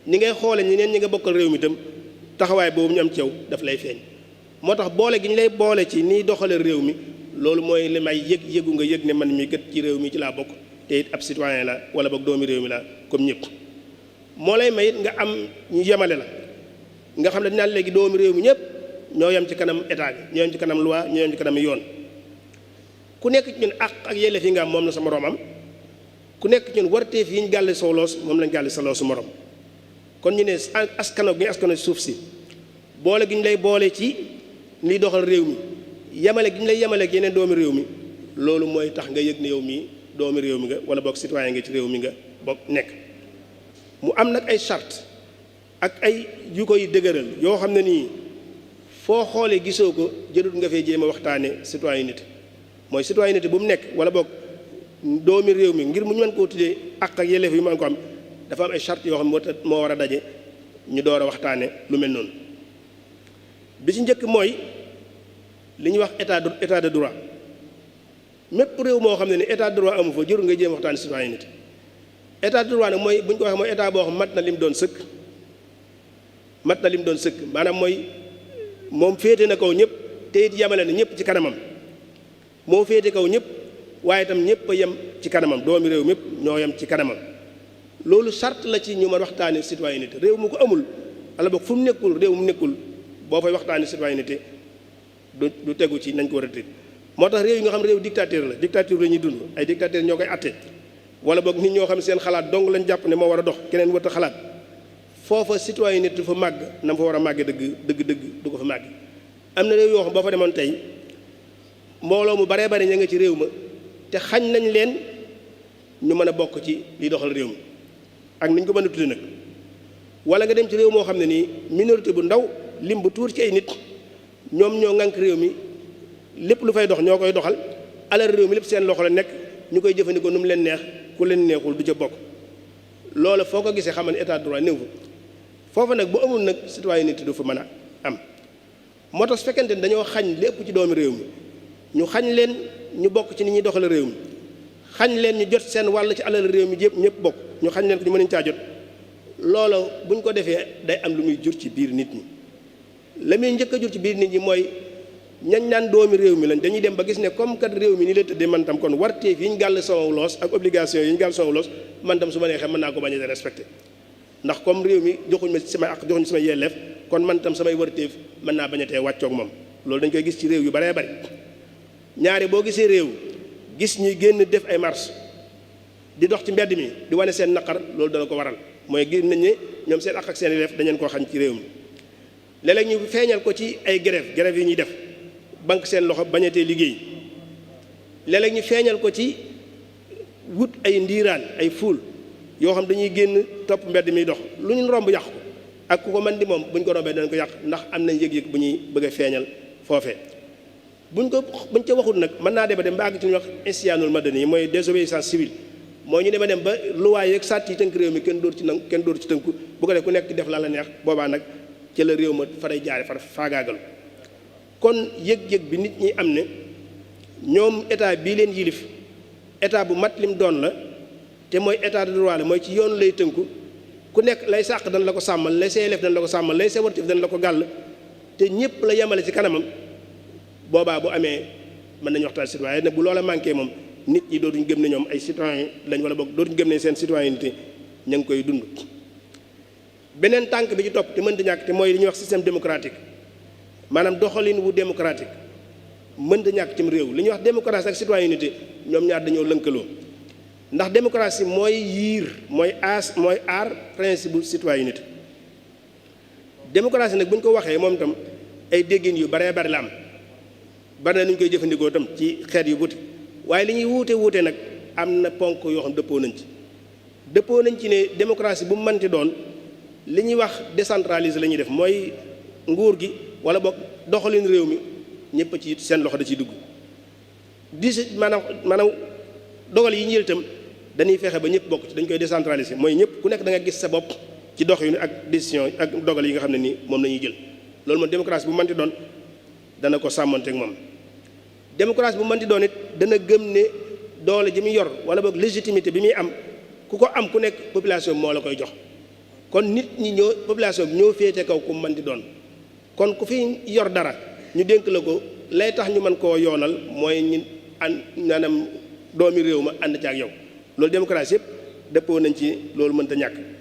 ni ngay xoole ñeneen ñi nga bokkal réew mi itam taxawaay boobu ñu am ci yow daf lay feeñ moo tax boole gi ñu lay boole ci nii doxale réew mi loolu mooy li may yëgu nga yëg ne man mi kat ci réew mi ci laa bokk te it ab citoyen la wala boog doomi réew mi la comme ñëpp moo lay may it nga am ñu yemale la nga xam ne dinaa léegi doomi réew mi ñëpp ñoo yem ci kanam état bi ñoo yem ci kanam loi ñoo yem ci kanam yoon ku nekk ci ñun àq ak yelleef yi nga am moom la sa moroom am ku nekk ci ñun warteef yi ñu gàlle sa loos moom lañ gàlle sa loosu morom kon ñu ne askano gi ñu askano suuf si boole gi ñu lay boole ci liy doxal réew mi yemale gi ñu lay yemale ak yeneen doomi réew mi loolu mooy tax nga yëg ne yow mii doomi réew mi nga wala boog citoyen nga ci réew mi nga bokk nekk mu am nag ay charte ak ay yu koy dëgëral yoo xam ne nii foo xoolee gisoo ko jërut nga fay jéem a waxtaane citoyenneté mooy citoyenneté bu mu nekk wala boog doomi réew mi ngir mu ñu mën koo tuddee ak yelleef yu mën ko am dafa am ay charte yoo xam ne moo war a daje ñu door a waxtaane lu mel noonu bi ci njëkk mooy li ñuy wax état de droit mépp réew moo xam ne ni état de droit amu fa jërul nga jéem a waxtaane citoyenneté état de droit nag mooy bu ñu ko waxee mooy état boo xam mat na lim doon sëkk maanaam mooy moom féete na kaw ñëpp te it yemale na ñëpp ci kanamam moo féete kaw ñëpp waaye itam ñëpp a yem ci kanamam doomi réew mépp ñoo yem ci kanamam loolu charte la ci ñu mën waxtaane citoyenneté réew mu ko amul wala boog fu mu nekkul réew mu nekkul boo fay waxtaane citoyenneté du tegu ci nañ ko war a tëj moo tax réew yi nga xam réew dictature la ñuy dund ay dictateur ñoo koy atte wala boog nit ñoo xam seen xalaat dong lañ jàpp ne moo war a dox keneen wërta xalaat foofa citoyenneté du fa màgg na fa war a màgge dëgg du ko fa màgg am na réew yoo xam boo fa demoon tey mbooloo mu baree bari ña nga ci réew ma te xañ nañ leen ñu mën a bokk ci liy doxal réew mi ak niñ ko mën a tudde nag wala nga dem ci réew moo xam ne nii minorité bu ndaw lim bu tuur ci ay nit ñoom ñoo ŋànk réew mi lépp lu fay dox ñoo koy doxal alal réew mi lépp seen loxo la nekk ñu koy jëfandikoo nu mu leen neex ku leen neexul du ca bokk loola foo ko gisee xam ne état de droit néew fa foofa nag bu amul nag citoyenneté du fa mën a am moo tax su fekkente ne dañoo xañ lépp ci doomi réew mi ñu xañ leen ñu bokk ci ni ñuy doxale réew mi xañ leen ñu jot seen wàll ci alal réew mi yëpp ñëpp bokk ñu xañ leen ko ñu mën nañu caa jot loola bu ñu ko defee day am lu muy jur ci biir nit ñi la muy njëkk a jur ci biir nit ñi mooy ñañ naan doomi réew mi lañ dañuy dem ba gis ne comme kat réew mi ni la tëddee man tam kon warteef yi ñu gàll sama loos ak obligation yi ñu gàll sama loos man tam su ma neexee mën naa ko bañ a respecté ndax comme réew mi joxuñ ma samay ak joxuñ samay yelleef kon man tam samay warteef mën naa bañ a tee wàccoog moom loolu dañ koy gis ci réew yu baree bari ñaari boo gisee réew gis ñuy génn def ay marche di dox ci mbedd mi di wane seen naqar loolu dana ko waral mooy gis nañ ne ñoom seen ak seen yelleef dañeen koo xañ ci réew mi léeg-léeg ñu feeñal ko ci ay grève yi ñuy def banque seen loxo bañatee liggéey léeg-léeg ñu feeñal ko ci wut ay ndiiraan ay fuul yoo xam dañuy génn topp mbedd mi dox lu ñu romb yàq ko ak ku ko mën di moom bu ñu ko rombee danañ ko yàq ndax am nañ yëg-yëg bu ñuy bëgg a feeñal foofee buñ ca waxul nag mën naa dem ba àgg ci ñuy wax isyaanul madani yi mooy désobéissance civile mooy ñu dem ba luwaay yeeg sàtt yi tënk réew mi kenn dóor ci tënku bu ko def ku nekk def la neex boobaa nag ci la réew ma faray jaare far faagaagalu kon yëg-yëg bi nit ñi am ne ñoom état bii leen yilif état bu mat lim doon la te mooy état de droit la mooy ci yoon lay tënku ku nekk lay sàq dañ la ko sàmmal lay seelef dañ la ko sàmmal lay sewartif dañ la ko gàll te ñëpp la yemale ci kanamam boobaa bu amee mën nañu waxtaan citoyen nag bu loola manqué moom nit ñi dootuñu gëm ne ñoom ay citoyen lañ wala boog dootuñu gëm ne seen citoyenneté ña ngi koy dund. beneen tànk bi ci topp te mën di ñàkk te mooy li ñuy wax système démocratique maanaam doxalin wu démocratique mën di ñàkk cim réew li ñuy wax démocratie ak citoyenneté ñoom ñaar dañoo lënkaloo ndax démocratie mooy yiir mooy aar principe bu citoyenneté. démocratie nag bu ñu ko waxee moom itam ay déggin yu baree bari la am bari na nu ñu koy jëfandikoo itam ci xeet yu wuute waaye li ñuy wuute nag am na ponk yoo xam dëppoo nañ ci ne démocratie bu mu mënti doon li ñuy wax décentraliser la ñuy def mooy nguur gi wala boog doxalin réew mi ñëpp ci seen loxo da ciy dugg maanaam dogal yi ñu jël itam dañuy fexe ba ñëpp bokk ci dañ koy décentraliser mooy ñëpp ku nekk da nga gis sa bopp ci doxalin ak décision ak dogal yi nga xam ne nii moom la ñuy jël loolu moom démocratie bu mënti doon dana ko sàmmanteeg moom. démocratie bu mënti doon it dana gëm ne doole ji muy yor wala boog légitimité bi muy am ku ko am ku nekk population moo la koy jox kon nit ñi population bi ñoo féete kaw ku mënti doon kon ku fi yor dara ñu dénk la ko lay tax ñu mën koo yoonal mooy ñu maanaam doomi réew ma ànd ci ak yow loolu démocratie yëpp dëppoo nañ ci loolu mënta ñàkk.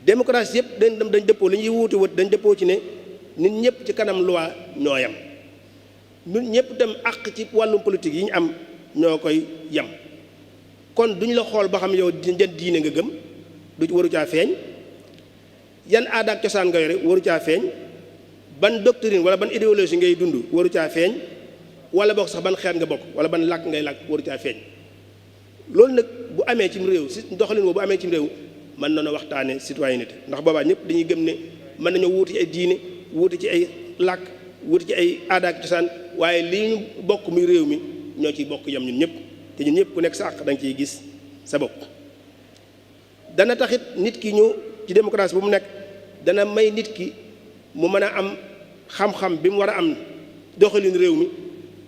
démocratie yëpp dañ dëppoo li ñuy wuute wut dañ dëppoo ci ne nit ñëpp ci kanam loi ñoo yam nit ñëpp dem àq ci wàllum politique yi ñu am ñoo koy yam kon duñ la xool ba xam yow jën diine nga gëm du waru caa feeñ yan aada ak cosaan nga yore waru caa feeñ ban doctrine wala ban idéologie ngay dund waru caa feeñ wala boog sax ban xeet nga bokk wala ban làkk ngay làkk waru caa feeñ loolu nag bu amee cim réew si doxalin boobu bu amee cim réew mën nañoo waxtaane citoyenneté ndax boobaa ñëpp dañuy gëm ne mën nañoo wuute ci ay diine wuute ci ay làkk wuute ci ay aada ak cosaan waaye lii ñu bokk muy réew mi ñoo ciy bokk yam ñun ñëpp te ñun ñëpp ku nekk sa àq da nga ciy gis sa bopp. dana taxit nit ki ñu ci démocratie bu mu nekk dana may nit ki mu mën a am xam-xam bi mu war a am doxalin réew mi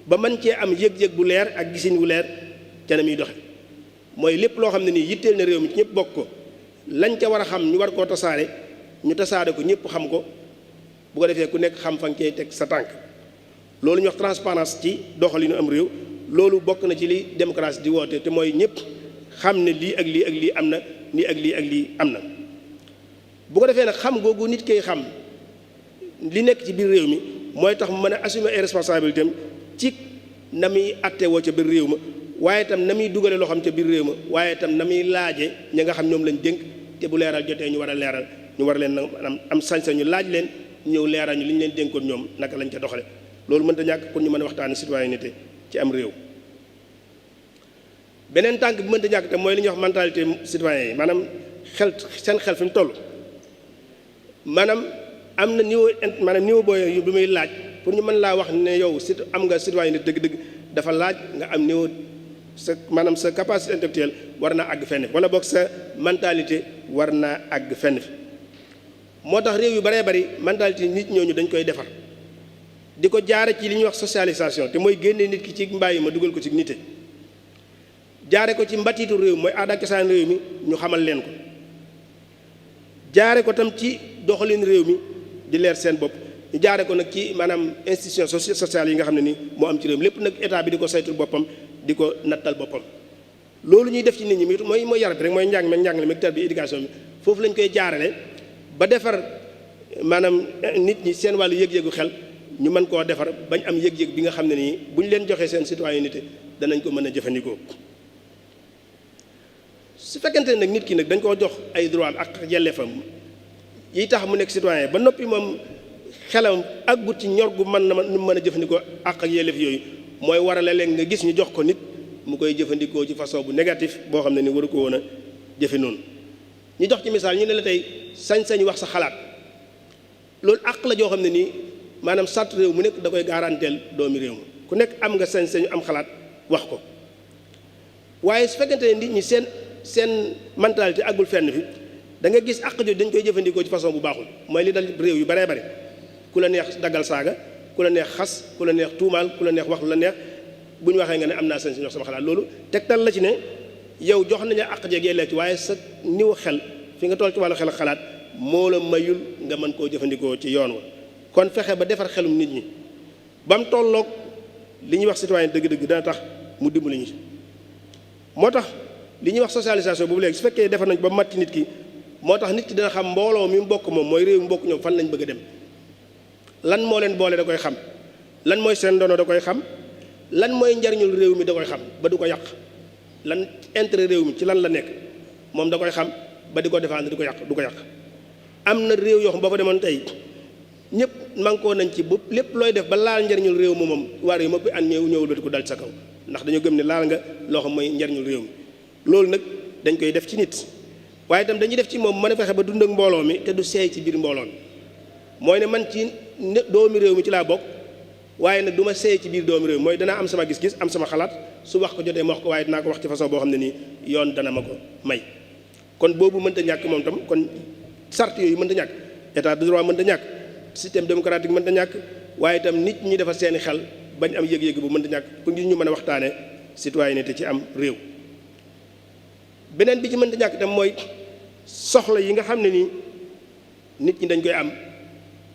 ba mën cee am yëg-yëg bu leer ak gisin bu leer ca na muy doxe mooy lépp loo xam ne nii yitteel na réew mi ci ñëpp bokk ko lañ ca war a xam ñu war koo tasaare ñu tasaare ko ñëpp xam ko bu ko defee ku nekk xam fa nga cee teg sa tànk loolu ñu wax transparence ci doxalinu am réew loolu bokk na ci li démocratie di woote te mooy ñëpp xam ne lii ak lii ak lii am na lii ak lii ak lii am na bu ko defee nag xam googu nit koy xam li nekk ci biir réew mi mooy tax mu mën a assumer ay responsabilités am ci na muy attewoo ca biir réew ma waaye itam na muy dugale loo xam ca biir réew ma waaye itam na muy laaje ñi nga xam ñoom lañ dénk te bu leeral jotee ñu war a leeral ñu war a leen am sañ-sañ ñu laaj leen ñëw leeral ñu li ñu leen dénkoon ñoom naka lañ ca doxale loolu mënta ñàkk pour ñu mën a waxtaane citoyenneté ci am réew. beneen tànk bi mënta ñàkk te mooy li ñuy wax mentalité citoyen yi maanaam seen xel fi mu toll maanaam am na niveau booy bi muy laaj pour ñu mën laa wax ne yow am nga citoyenneté dëgg-dëgg dafa laaj nga am niveau maanaam sa capacité intellectuelle war naa àgg fenn wala boog sa mentalité war naa àgg fenn fi moo tax réew yu baree bari mentalité nit ñooñu dañ koy defar di ko jaare ci li ñuy wax socialisation te mooy génne nit ki ci mbàyyi ma dugal ko ci nite jaare ko ci mbatiitu réew mooy aada ak cosaan réew mi ñu xamal leen ko jaare ko tam ci doxalin réew mi di leer seen bopp ñu jaare ko nag ci maanaam institution sociale yi nga xam ne ni moo am ci réew mi lépp nag état bi di ko saytul boppam di ko nattal boppam loolu ñuy def ci nit ñi mooy yar bi rek mooy njàngale meeg tarbiya éducation bi foofu lañ koy jaarale ba defar maanaam nit ñi seen wàllu yëg-yëgu xel ñu mën koo defar bañ am yëg-yëg bi nga xam ne nii bu ñu leen joxee seen citoyenneté danañ ko mën a jëfandikoo su fekkente ne nag nit ki nag dañ koo jox ay droit ak yelleefam yi tax mu nekk citoyen ba noppi moom xelam àggut ci ñor gu mën a jëfandikoo ak yelleef yooyu mooy waral léeg nga gis ñu jox ko nit mu koy jëfandikoo ci façon bu négatif boo xam ne ni waru ko woon a jëfe noonu ñu jox ci misaal ñu ne la tey sañ-sañ wax sa xalaat loolu àq la joo xam ne nii maanaam sart réew mu nekk da koy garanteel doomi réew mi ku nekk am nga sañ-sañu am xalaat wax ko waaye su fekkente ne nit ñi seen mentalité àggul fenn fi da nga gis àq jooju dañ koy jëfandikoo ci façon bu baaxul mooy li dal réew yu baree bare ku la neex daggal saaga ku la neex xas ku la neex tuumaal ku la neex wax lu la neex bu ñu waxee nga ne am naa sañ-sañ wax sama xalaat loolu tegtal la ci ne yow jox nañu àq jeeg yellee ci waaye sa niw xel fi nga toll ci wàllu xel ak xalaat moo la mayul nga mën koo jëfandikoo ci yoon wa kon fexe ba defar xelum nit ñi ba mu tolloog li ñuy wax citoyen dëgg-dëgg dana tax mu dimbali ñu ci moo tax li ñuy wax socialisation boobu léegi su fekkee defar nañ ba matti nit ki moo tax nit ki dina xam mbooloo mi mu bokk moom mooy réew mi bokk ñoom fan lañ bëgg a dem lan moo leen boole da koy xam lan mooy seen ndono da koy xam lan mooy njariñul réew mi da koy xam ba du ko yàq lan intérêt réew mi ci lan la nekk moom da koy xam ba di ko défendre di ko yàq du ko yàq am na réew yoo xam boo fa demoon tey ñëpp mànkoo nañ ci bu lépp looy def ba laal njariñul réew mi moom waar yi mëpp an ñëwul ba di ko dal sa kaw ndax dañoo gëm ne laal nga loo xam mooy njariñul réew mi loolu nag dañ koy def ci nit waaye itam dañuy def ci moom mën a fexe ba dund ak mbooloo mi te du seey ci biir mbooloo mi mooy ne man ci doomi réew mi ci laa bokk waaye nag du ma seey ci biir doomi réew mi mooy danaa am sama gis-gis am sama xalaat su wax ko jotee ma wax ko waaye dinaa ko wax ci façon boo xam ne nii yoon dana ma ko may kon boobu mënta ñàkk moom tam kon sart yooyu mënta ñàkk état de droit mënta ñàkk système démocratique mënta ñàkk waaye itam nit ñi defar seeni xel bañ am yëg-yëg bu mënta ñàkk pour ngir ñu mën a waxtaane citoyenneté ci am réew beneen bi ci mënta ñàkk itam mooy soxla yi nga xam ne nii nit ñi dañ koy am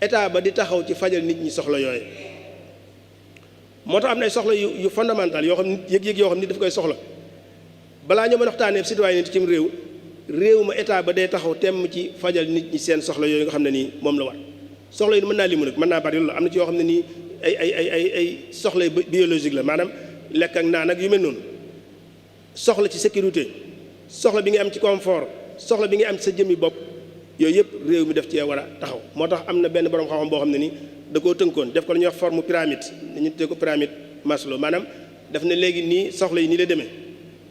état ba di taxaw ci fajal nit ñi soxla yooyu moo tax am na ay soxla yu fondamental yoo xam nit yëg-yëg yoo xam nit daf koy soxla balaa ñoo mën a waxtaanee citoyenneté ci réew ma état ba day taxaw temm ci fajal nit ñi seen soxla yooyu nga xam ne nii moom la war soxla yi mën naa limu nag mën naa bari loolu am na ci yoo xam ne nii ay soxla biologique la maanaam lekk ak naan ak yu mel noonu soxla ci sécurité soxla bi nga am ci confort soxla bi nga am ci sa jëmmi bopp yooyu yëpp réew mi def cee war a taxaw moo tax am na benn borom xam-xam boo xam ne nii da koo tënkoon def ko la ñuy wax forme pyramide dañu tuddee ko pyramide Maslow maanaam daf ne léegi nii soxla yi nii la demee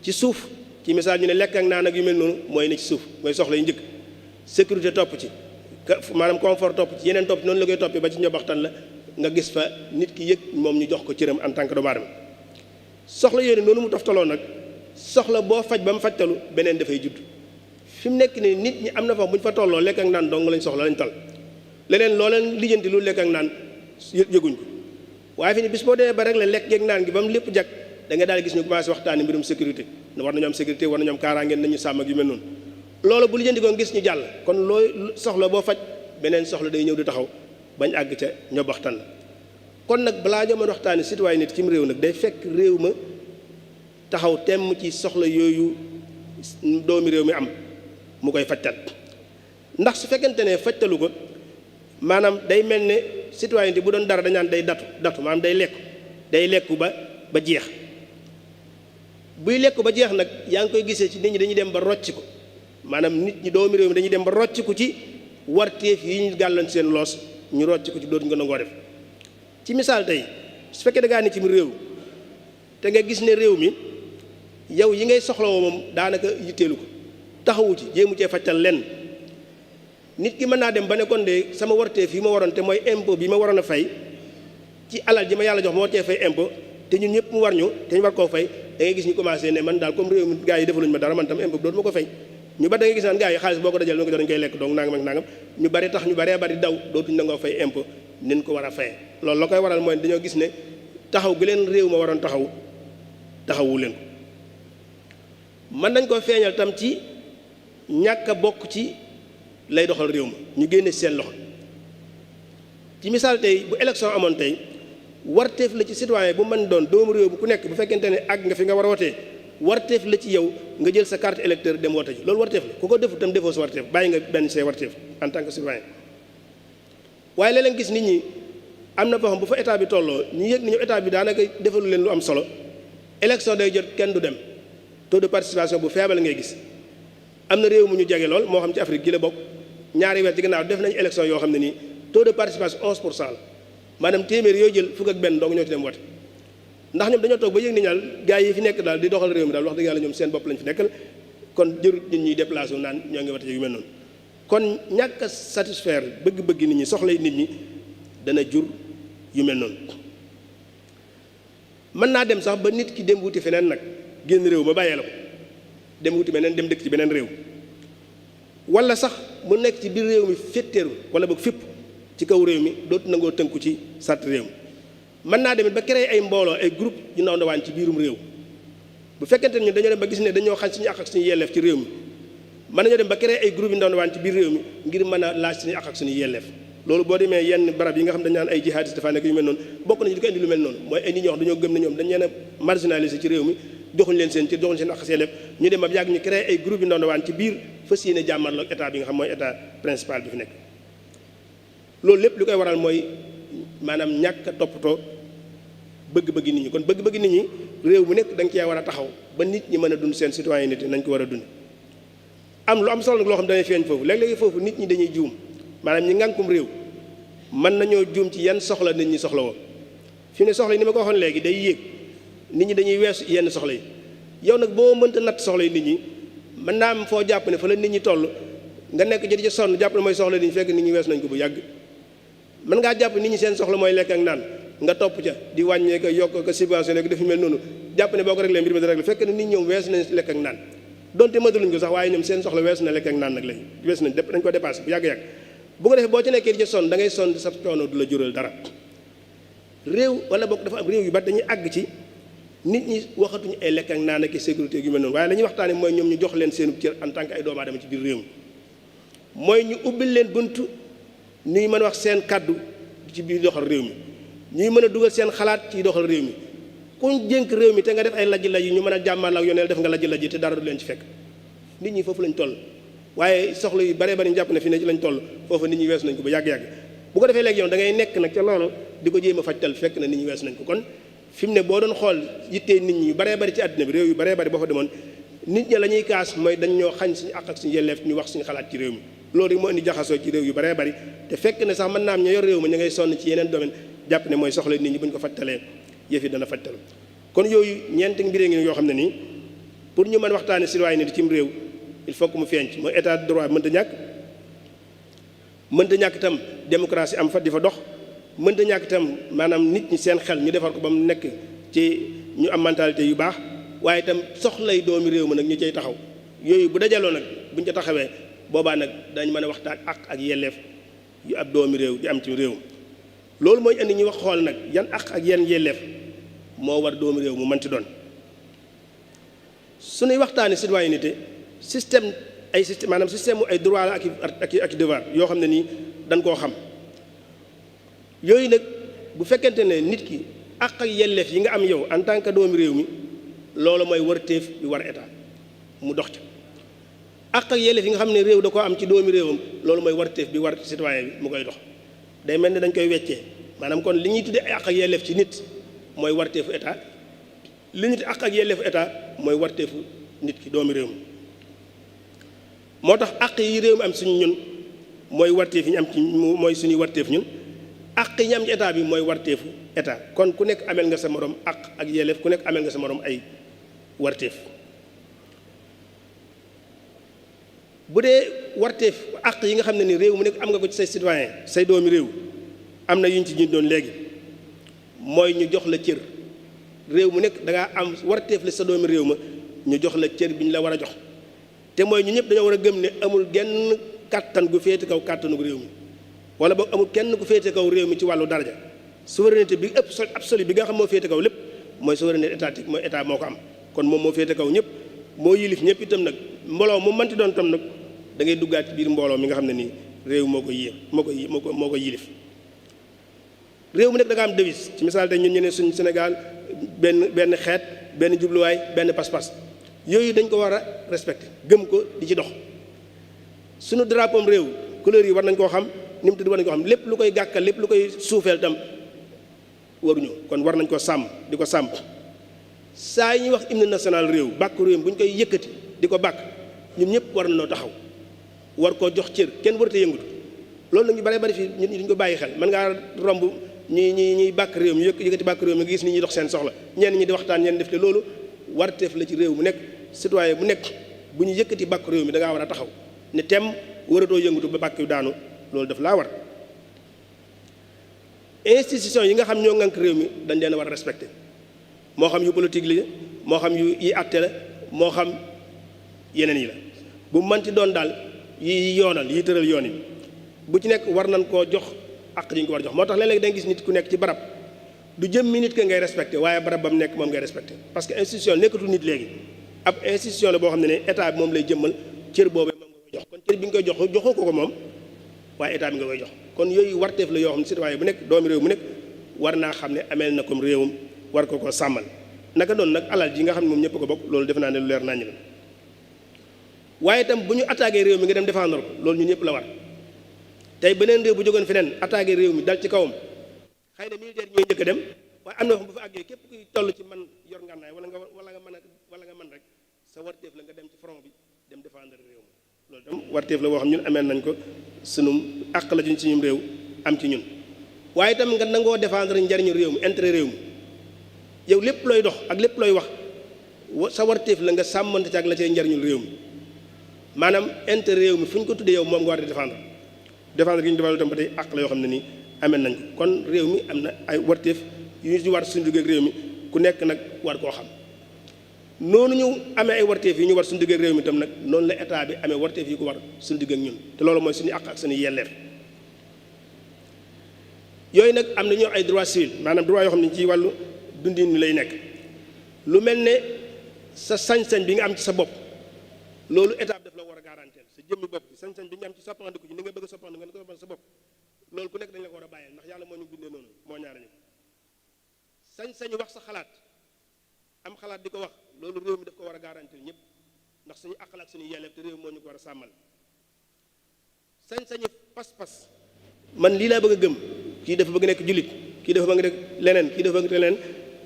ci suuf ci misaal ñu ne lekk ak naan ak yu mel noonu mooy ne ci suuf mooy soxla yi njëkk sécurité topp ci maanaam confort topp ci yeneen topp noonu la koy toppee ba ci njobaxtan la nga gis fa nit ki yëg moom ñu jox ko cëram en tant que doomu aadama soxla yooyu noonu mu toftaloo nag soxla boo faj ba mu fajtalu beneen dafay judd fi mu nekk nii nit ñi am na fa bu ñu fa tolloo lekk ak naan dong lañ soxla lañ tal leneen loo leen lijjanti lu lekk ak naan yëguñ ko waaye fi ni bis boo demee ba rek la lekk geeg naan gi ba mu lépp jag da nga daal gis ñu commencé waxtaani mbirum sécurité war nañu am sécurité war nañu am kaaraangeen nañu sàmm ak yu mel noonu loolu bu lijjanti ko gis ñu jàll kon looy soxla boo faj beneen soxla day ñëw di taxaw bañ àgg ca ñobaxtan la kon nag balaa ñoo mën waxtaani citoyen nit ci réew nag day fekk réew ma taxaw temm ci soxla yooyu doomi réew mi am mu koy fajtal ndax su fekkente ne fajtalu ko maanaam day mel ne citoyenneté bu doon dara dañaan day datu maanaam day lekku ba jeex buy lekku ba jeex nag yaa ngi koy gisee ci nit ñi dañuy dem ba rocc ko maanaam nit ñi doomi réew mi dañuy dem ba rocc ko ci warteef yi ñu gàllan seen loos ñu rocc ko ci dootuñu ko nangoo def ci misaal tey su fekkee da ngaa ne ci réew te nga gis ne réew mi yow yi ngay soxla woo moom daanaka yitteelu ko taxawu ci jéemu cee fajtal lenn nit ki mën naa dem ba ne kon de sama warteef yi ma waroon te mooy impôt bi ma waroon a fay ci alal ji ma yàlla jox ma war cee fay impôt te ñun ñëpp mu war ñu te ñu war koo fay da ngay gis ñu commencé ne man daal comme réew mi gars yi defaluñu ma dara man tam impôt bi dootuma ko fay ñu bari da ngay gis naan gars yi xaalis boo ko dajal ko dañ koy lekk donc nangam ak nangam ñu bari tax ñu baree bari daw dootuñu nangoo fay impôt nin ko war a fay loolu la koy waral mooy dañoo gis ne taxaw gi leen réew ma waroon taxawu leen ko mën nañ ko feeñal tam ci ñàkk a bokk ci lay doxal réew ma ñu génne seen loxo ci misaal tey bu élection amoon tey warteef la ci citoyen bu mën doon doomu réew bu ku nekk bu fekkente ne àgg nga fi nga war a wotee warteef la ci yow nga jël sa carte électeur dem wote ji loolu warteef la ku ko defu tam defoo sa warteef bàyyi nga benn say warteef en tant que citoyen waaye léeg-léeg gis nit ñi am na foo xam bu fa état bi tolloo ñu yëg ni ñu état bi daanaka defalu leen lu am solo élection day jot kenn du dem taux de participation bu faible ngay gis am na réew mu ñu jege lool moo xam ci Afrique gi la bokk ñaari weer ci gannaaw def nañu élection yoo xam ne nii taux de participation 11% la maanaam téeméer yooyu jël fukk ak benn dong ñoo ci dem wote ndax ñoom dañoo toog ba yëg ni ñaal gars yi fi nekk daal di doxal réew mi daal wax dëgg yàlla ñoom seen bopp lañ fi nekkal kon jërut nit ñuy déplacé wu naan ñoo ngi wote yu mel noonu kon ñàkk a satisfaire bëgg-bëgg nit ñi soxlay nit ñi dana jur yu mel noonu mën naa dem sax ba nit ki dem wuti feneen nag génn réew ma bàyyee la ko dem wuti beneen dem dëkk ci beneen réew wala sax mu nekk ci biir réew mi féttéeru wala boog fépp ci kaw réew mi dootu nangoo tënku ci sart réew mi mën naa demit ba créer ay mbooloo ay groupe yu ndaw ndawaan ci biirum réew bu fekkente ne ñun dañoo dem ba gis ne dañoo xañ suñu àq ak suñu yelleef ci réew mi mën nañoo dem ba créer ay groupe yu ndaw ndawaan ci biir réew mi ngir mën a laaj suñu àq ak suñu yelleef loolu boo demee yenn barab yi nga xam dañu naan ay jihadistes dafa nekk yu mel noonu bokk nañu di ko indi lu mel noonu mooy ay nit ñoo xam dañoo gëm ne ñoom dañ leen a marginalisé ci réew mi joxuñ leen seen ci joxuñ seen àq seen lépp ñu dem ba yàgg ñu créé ay groupe yu ndaw ndawaan ci biir fas yéene jàmmarloo ak état bi nga xam mooy état principal bi fi nekk loolu lépp li koy waral mooy maanaam ñàkk a toppatoo bëgg-bëgg nit ñi kon bëgg-bëgg nit ñi réew mu nekk da nga cee war a taxaw ba nit ñi mën a dund seen citoyenneté nañ ko war a dund am lu am solo nag loo xam dañuy feeñ foofu léeg-léegi foofu nit ñi dañuy juum maanaam ñi ngànkum réew mën nañoo juum ci yan soxla nit ñi soxla woo fi ne soxla yi ni ma ko waxoon léegi day yéeg nit ñi dañuy weesu yenn soxla yi yow nag boo mënta natt soxla yi nit ñi mën naa am foo jàpp ne fa la nit ñi toll nga nekk jëdi ci sonn jàpp ne mooy soxla nit ñi fekk nit ñi weesu nañ ko bu yàgg mën ngaa jàpp nit ñi seen soxla mooy lekk ak naan nga topp ca di wàññee ko yokk ko subventionné ko def mel noonu jàpp ne boo ko réglé mbir mi di réglé fekk ne nit ñoom weesu nañ lekk ak naan donte mëtaluñ ko sax waaye ñoom seen soxla weesu na lekk ak naan nag lañ weesu nañ dañ ko dépassé bu yàgg-yàgg bu ko defee boo ci nekkee di ci sonn da ngay sonn sa coono du la jural dara réew wala boog dafa am réew yu bari dañuy àgg ci nit ñi waxatuñu ay lekk ak naan ak sécurité yu mel noonu waaye la ñuy waxtaane mooy ñoom ñu jox leen seen cër en tant que ay doomu aadama ci biir réew mi mooy ñu ubbil leen buntu ñuy mën a wax seen kàddu ci biir doxal réew mi ñuy mën a dugal seen xalaat ci doxal réew mi kuñ jénk réew mi te nga def ay lajj-lajj ñu mën a jàmmal ak yoneel def nga lajj-lajj te dara du leen ci fekk nit ñi foofu lañ toll waaye soxla yu bare bari ñu jàpp ne fi ne ci lañ toll foofu nit ñi weesu nañ ko ba yàgg-yàgg bu ko defee léegi yow da ngay nekk nag ca loolu di ko jéem a fajtal fekk na nit ñi weesu nañ ko kon fi mu ne boo doon xool yittee nit ñi yu baree bari ci àddina bi réew yu baree bari boo fa demoon nit ñi la ñuy kaas mooy dañ ñoo xañ suñu àq ak suñu yelleef ñu wax suñu xalaat ci réew mi loolu rek moo indi jaxasoo ci réew yu baree bari te fekk ne sax mën naa am ña yor réew mi ñu ngay sonn ci yeneen domaine jàpp ne mooy soxla nit ñi bu ñu ko fajtalee yëf yi dana fajtal kon yooyu ñeenti mbiree ngi yoo xam ne nii pour ñu mën waxtaane citoyenneté ci réew il faut que mu feeñ ci mooy état de droit mënta ñàkk itam démocratie am fa di fa dox mënta ñàkk itam maanaam nit ñi seen xel ñu defar ko ba mu nekk ci ñu am mentalité yu baax waaye itam soxlay doomi réew ma nag ñu cay taxaw yooyu bu dajaloo nag buñ ca taxawee boobaa nag dañ mën a waxtaan ak yelleef yu ab doomi réew di am ci réew loolu mooy indi ñu wax xool nag yan ak yan yelleef moo war doomi réew mu mënti doon suñuy waxtaane citoyenneté système maanaam système ay droit la ak devoir yoo xam ne nii dañ koo xam yooyu nag bu fekkente ne nit ki ak yelleef yi nga am yow en tant que doomi réew mi loolu mooy warteef bi war état mu dox ca ak yelleef yi nga xam ne réew da koo am ci doomi réewam loolu mooy warteef bi war citoyen bi mu koy dox day mel ne dañ koy weccee maanaam kon li ñuy tuddee ay ak yelleef ci nit mooy warteefu état li ñu tuddee ak yelleefu état mooy warteefu nit ki doomi réew mi moo tax àq yi réew mi am suñu ñun mooy warteef yi ñu am ci mooy suñuy warteef ñun àq yi ñu am ci état bi mooy warteefu état kon ku nekk amel nga sa morom àq ak yelleef ku nekk amel nga sa morom ay warteef bu dee warteef àq yi nga xam ne ni réew mu nekk am nga ko ci say citoyen say doomi réew am na yu ñu ci ñu doon léegi mooy ñu jox la cër réew mu nekk da ngaa am warteef la sa doomi réew ma ñu jox la cër bi ñu la war a jox te mooy ñu ñëpp dañoo war a gëm ne amul genn kàttan gu féete kaw kàttanu réew mi wala boog amul kenn gu féete kaw réew mi ci wàllu daraja souveraineté bi ëpp absolu bi nga xam moo féete kaw lépp mooy souveraineté étatique mooy état moo ko am kon moom moo féete kaw ñëpp moo yilif ñëpp itam nag mbooloo mu mënti doon tam nag da ngay duggaat ci biir mbooloo mi nga xam ne nii réew moo ko yilif réew mi nag da nga am devise ci misaal tey ñun ñu ne suñ Sénégal benn xeet benn jubluwaay benn pas-pas yooyu dañ ko war a respecté gëm ko di ci dox suñu drapeau réew couleur yi war nañ koo xam ni mu tudd war nañ koo xam lépp lu koy gàkkal lépp lu koy suufeel tam waruñu kon war nañ ko sàmm di ko sàmm saa yi ñuy wax hymne national réew bàkk réew bu ñu koy yëkkati di ko bàkk ñun ñëpp war nañoo taxaw war koo jox cër kenn warut a yëngatu loolu nag ñu bare bari fii ñun ñu duñ ko bàyyi xel mën ngaa romb ñuy bàkk réew mi yëkkati bàkk réew mi nga gis nit ñi dox seen soxla ñenn ñi di waxtaan ñenn def te loolu warteef la ci réew mu nekk citoyen bu nekk bu ñu yëkkati bàkk réew mi da ngaa war a taxaw ne tem waratoo yëngatu ba bàkk yu daanu loolu daf laa war institution yi nga xam ñoo ŋànk réew mi dañ leen a war a respecté moo xam yu politique li moo xam yu yi àtte la moo xam yeneen yi la bu manti doon daal yi yoonal yi tëral yoon yi bu ci nekk war nañ koo jox àq ji ñu ko war jox moo tax léeg-léeg da nga gis nit ku nekk ci barab du jëmmi nit ka ngay respecté waaye barab ba mu nekk moom ngay respecté parce que institution nekkatul nit léegi ab institution la boo xam ne état bi moom lay jëmmal cër boobu moom nga koy jox kon cër bi nga koy jox joxoo ko moom waaye état bi nga koy jox kon yooyu warteef la yoo xam ne citoyen bu nekk doomi réew mu nekk war naa xam ne ameel na comme réewam war ko koo sàmmal naka doon nag alal ji nga xam ne moom ñëpp ko bokk loolu defe naa ne lu leer naññ la waaye itam bu ñu attaqué réew mi nga dem défendre ko loolu ñun ñëpp la war tey beneen réew bu jógoon feneen attaqué réew mi dal ci kawam xëy na militaire ñooy njëkk a dem waaye am na wax bu fa àggee képp kuy toll ci man yor ngànnaay wala nga mën rek sa warteef la nga dem ci front bi dem défendre réew mi loolu tam warteef la boo xam ñun ameel nañ ko sunum àq la juñ ci ñum réew am ci ñun waaye itam nga nangoo défendre njariñu réew mi intérêt réew mi yow lépp looy dox ak lépp looy wax sa warteef la nga sàmmante ci ak la cay njariñul réew mi maanaam intérêt réew mi fu ñu ko tuddee yow moom nga war di défendre gi ñu défendre itam ba tey àq la yoo xam ne nii amel nañ ko kon réew mi am na ay warteef yu ñu ci war suñu digg ak réew mi ku nekk nag war koo xam noonu ñu amee ay warteef yi ñu war suñu digg ak réew mi itam nag noonu la état bi amee warteef yi ko war suñu digg ak ñun te loolu mooy suñu àq ak suñu yelleef yooyu nag am na ñoo ay droit civil maanaam droit yoo xam ne ci wàllu dundin mi lay nekk lu mel ne sa sañ-sañ bi nga am ci sa bopp loolu état bi daf la war a garantir sa jëmmi bopp bi sañ-sañ bi nga am ci soppandiku ci ni nga bëgg a soppandiku nga ko soppal sa bopp loolu ku nekk dañ la ko war a bàyyee ndax yàlla moo ñu bindee noonu moo ñaare ñu sañ-sañu wax sa xalaat am xalaat di ko wax loolu réew mi daf ko war a garantir ñëpp ndax suñu àqal ak suñu yelleef te réew moo ñu ko war a sàmmal sañ-sañu pas-pas man lii laa bëgg a gëm kii dafa bëgg nekk jullit kii dafa bëgg nekk leneen kii dafa bëgg leneen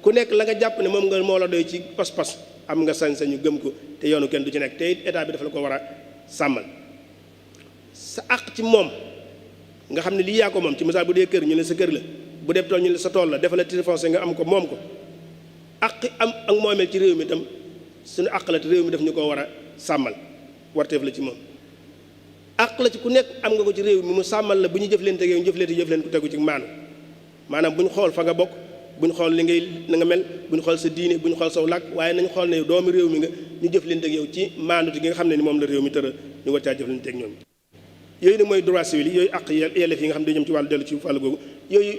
ku nekk la nga jàpp ne moom nga moo la doy ci pas-pas am nga sañ-sañu gëm ko te yoonu kenn du ci nekk te it état bi dafa la ko war a sàmmal sa àq ci moom nga xam ne lii yaa ko moom ci misaal bu dee kër ñu ne sa kër la bu dee tool ñu ne sa tool la dafa la titre foncier nga am ko moom ko àq am ak moomeel ci réew mi itam suñu àq la te réew mi daf ñu ko war a sàmmal warteef la ci moom àq la ci ku nekk am nga ko ci réew mi mu sàmmal la bu ñu jëflante ak yow ñu jëflante ku tegu ci maanaam bu ñu xool fa nga bokk bu ñu xool li ngay na nga mel bu ñu xool sa diine bu ñu xool saw làkk waaye nañu xool ne yow doomi réew mi nga ñu jëflante ak yow ci maanduti gi nga xam ne ni moom la réew mi tëra ñu war caa jëflante ak ñoom yooyu nag mooy droit civil yi yooyu àq yelleef yi nga xam ne dañu jëm ci wàllu dellu ci wàllu googu yooyu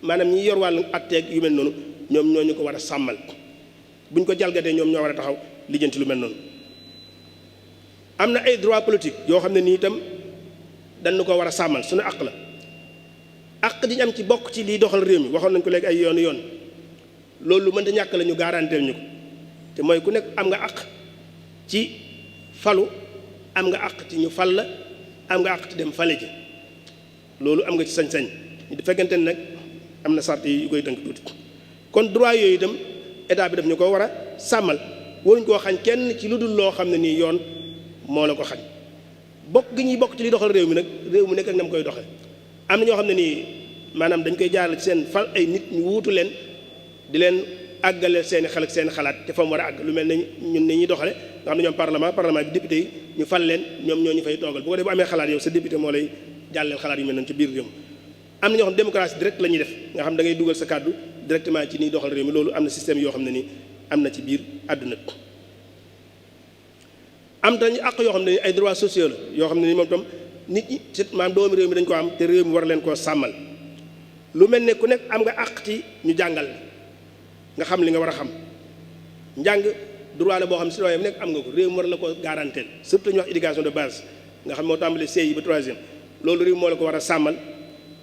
maanaam ñi yor wàllu atteeg yu mel noonu ñoom ñoo ñu ko war a sàmmal bu ñu ko jalgatee ñoom ñoo war a taxaw lijjanti lu mel noonu am na ay droit politique yoo xam ne nii itam dañu ko war a sàmmal suñu àq la àq di ñu am ci bokk ci liy doxal réew mi waxoon nañu ko léegi ay yoon loolu mënta ñàkk la ñu garanteel ñu ko te mooy ku nekk am nga àq ci falu am nga àq ci ñu fal la am nga àq ci dem fale ji loolu am nga ci sañ-sañ di fekkente ne nag am na sart yi yu koy tënk tuuti kon droit yooyu itam état bi daf ñu ko war a sàmmal waruñ koo xañ kenn ci lu dul loo xam ne nii yoon moo la ko xañ bokk gi ñuy bokk ci liy doxal réew mi nag réew mu nekk ak na mu koy doxee am na ñoo xam ne nii maanaam dañ koy jaarale ci seen fal ay nit ñu wuutu leen di leen àggale seeni xel ak seeni xalaat te fa mu war a àgg lu mel ne ñun ni ñuy doxale nga xam ne ñoom parlement bi député yi ñu fal leen ñoom ñoo ñu fay toogal bu ko def bu amee xalaat yow sa député moo lay jàlleel xalaat yu mel noonu ci biir réew mi am na ñoo xam démocratie direct la ñuy def nga xam da ngay dugal sa kàddu directement ci niy doxal réew mi loolu am na système yoo xam ne nii am na ci biir àdduna bi am dañu àq yoo xam ne ni ay droits sociaux la yoo xam ne ni moom tam nit ñi maanaam doomi réew mi dañu ko am te réew mi war leen koo sàmmal lu mel ne ku nekk am nga àq ci ñu jàngal nga xam li nga war a xam njàng droit la boo xam ne citoyen bi nekk am nga ko réew mi war la ko garanteel surtout ñu wax éducation de base nga xam moo tàmbali CI ba 3e loolu réew moo la ko war a sàmmal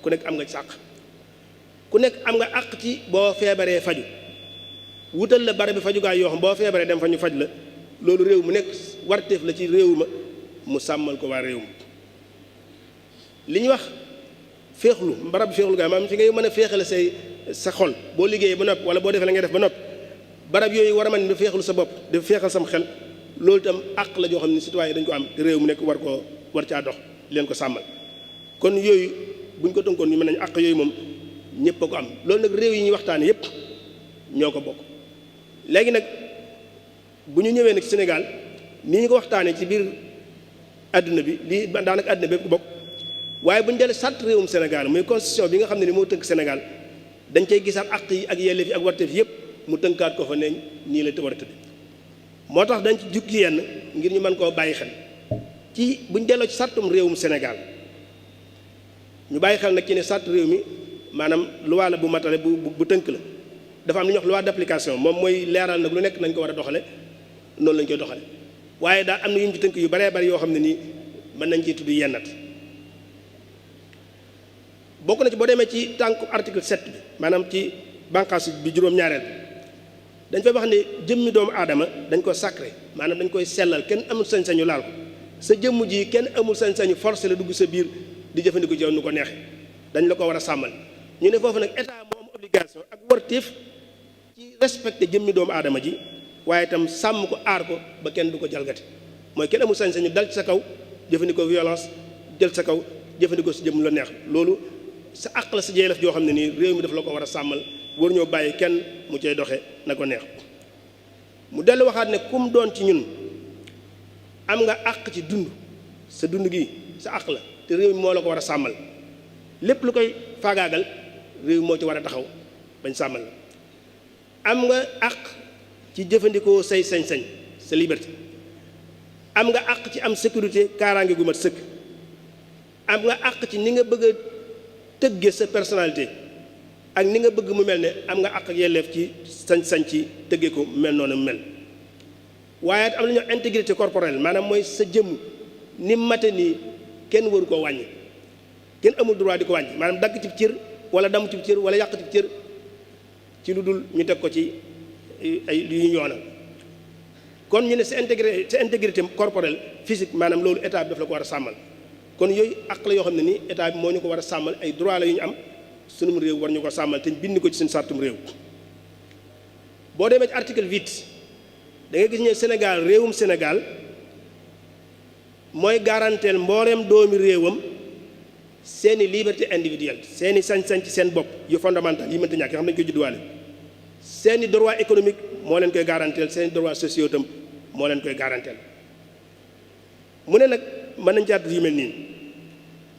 ku nekk am nga ci àq ku nekk am nga àq ci boo feebaree faju wutal la barabi fajukaay yoo xam boo feebaree dem fa ñu faj la loolu réew mu nekk warteef la ci réew ma mu sàmmal ko waa réew ma li ñuy wax féexlu barab féexlu gaa maanaam fi ngay mën a féexale sa xol boo liggéeyee ba noppi wala boo defee la ngay def ba noppi barab yooyu war a mën di féexlu sa bopp di féexal sam xel loolu itam àq la joo xam ne citoyen dañ ko am te réew mu nekk war caa dox leen ko sàmmal kon yooyu buñ ko tënkoon ñu mën nañu àq yooyu moom ñëpp a ko am loolu nag réew yi ñuy waxtaane yépp ñoo ko bokk léegi nag bu ñu ñëwee nag Sénégal ni ñu ko waxtaanee ci biir àdduna bi lii daanaka àdduna bépp ko bokk waaye bu ñu delee sàtt réewum Sénégal muy constitution bi nga xam ne ni moo tënk Sénégal dañ cay gisaat àq yi ak yelleef yi ak warteef yëpp mu tënkaat ko fa ne nii la war a tëdd moo tax dañ ci jukki yenn ngir ñu mën koo bàyyi xel ci buñ delloo ci sartum réewum Sénégal ñu bàyyi xel nag ci ne sart réew mi maanaam loi la bu matale bu tënk la dafa am lu ñuy wax loi d'application moom mooy leeral nag lu nekk nañ ko war a doxale noonu lañ koy doxale waaye daal am na yu ñu ci tënk yu baree bari yoo xam ne nii mën nañ ciy tudd yennat bokk na ci boo demee ci tànku article 7 bi maanaam ci bànqaas bi juróom-ñaareel dañ fay wax ne jëmmi doomu aadama dañ ko sacré maanaam dañ koy sellal kenn amul sañ-sañu laal ko sa jëmm ji kenn amul sañ-sañu forcé la dugg sa biir di jëfandiku ci yow nu ko neexe dañ la ko war a sàmmal ñu ne foofu nag état moo am obligation ak warteef ci respecté jëmmi doomu aadama ji waaye itam sàmm ko aar ko ba kenn du ko jalgati mooy kenn amul sañ-sañu dal ci sa kaw jëfandikoo violence jël sa kaw jëfandikoo si jëmm la neex loolu sa àq la sa jeelef joo xam ne nii réew mi daf la ko war a sàmmal war ñoo bàyyi kenn mu cay doxe na ko neex mu dellu waxaat ne kum doon ci ñun am nga àq ci dund sa dund gi sa àq la te réew mi moo la ko war a sàmmal lépp lu koy faagaagal réew moo ci war a taxaw bañ sàmmal la am nga àq ci jëfandikoo say sañ-sañ sa liberté am nga àq ci am sécurité kaaraange gu mat sëkk am nga àq ci ni nga bëgg a tëgge sa personnalité ak ni nga bëgg mu mel ne am nga àq ak yelleef ci sañ-sañ ci tëgge ko mel noonu mu mel waaye am na ñoo intégrité corporelle maanaam mooy sa jëmm ni mate nii kenn waru koo wàññi kenn amul droit di ko wàññi maanaam dagg ci cër wala damm ci cër wala yàq ci cër ci lu dul ñu teg ko ci ay lu ñu yoonal kon ñu ne sa intégrité corporelle physique maanaam loolu état bi daf la ko war a sàmmal kon yooyu àq la yoo xam ne nii état bi moo ñu ko war a sàmmal ay droit la yu ñu am sunum réew war ñu ko sàmmal te bind ko ci suñu sartum réew boo demee ci article 8 da nga gis ne Sénégal réewum Sénégal mooy garanteel mbooleem doomi réewam seeni liberté individuelle seeni sañ-sañ ci seen bopp yu fondamental yi mënta ñàkk yoo xam ne dañu koy judduwaale seeni droit économique moo leen koy garanteel seeni droit sociaux itam moo leen koy garanteel mu ne nag mën nañ caat yu mel nii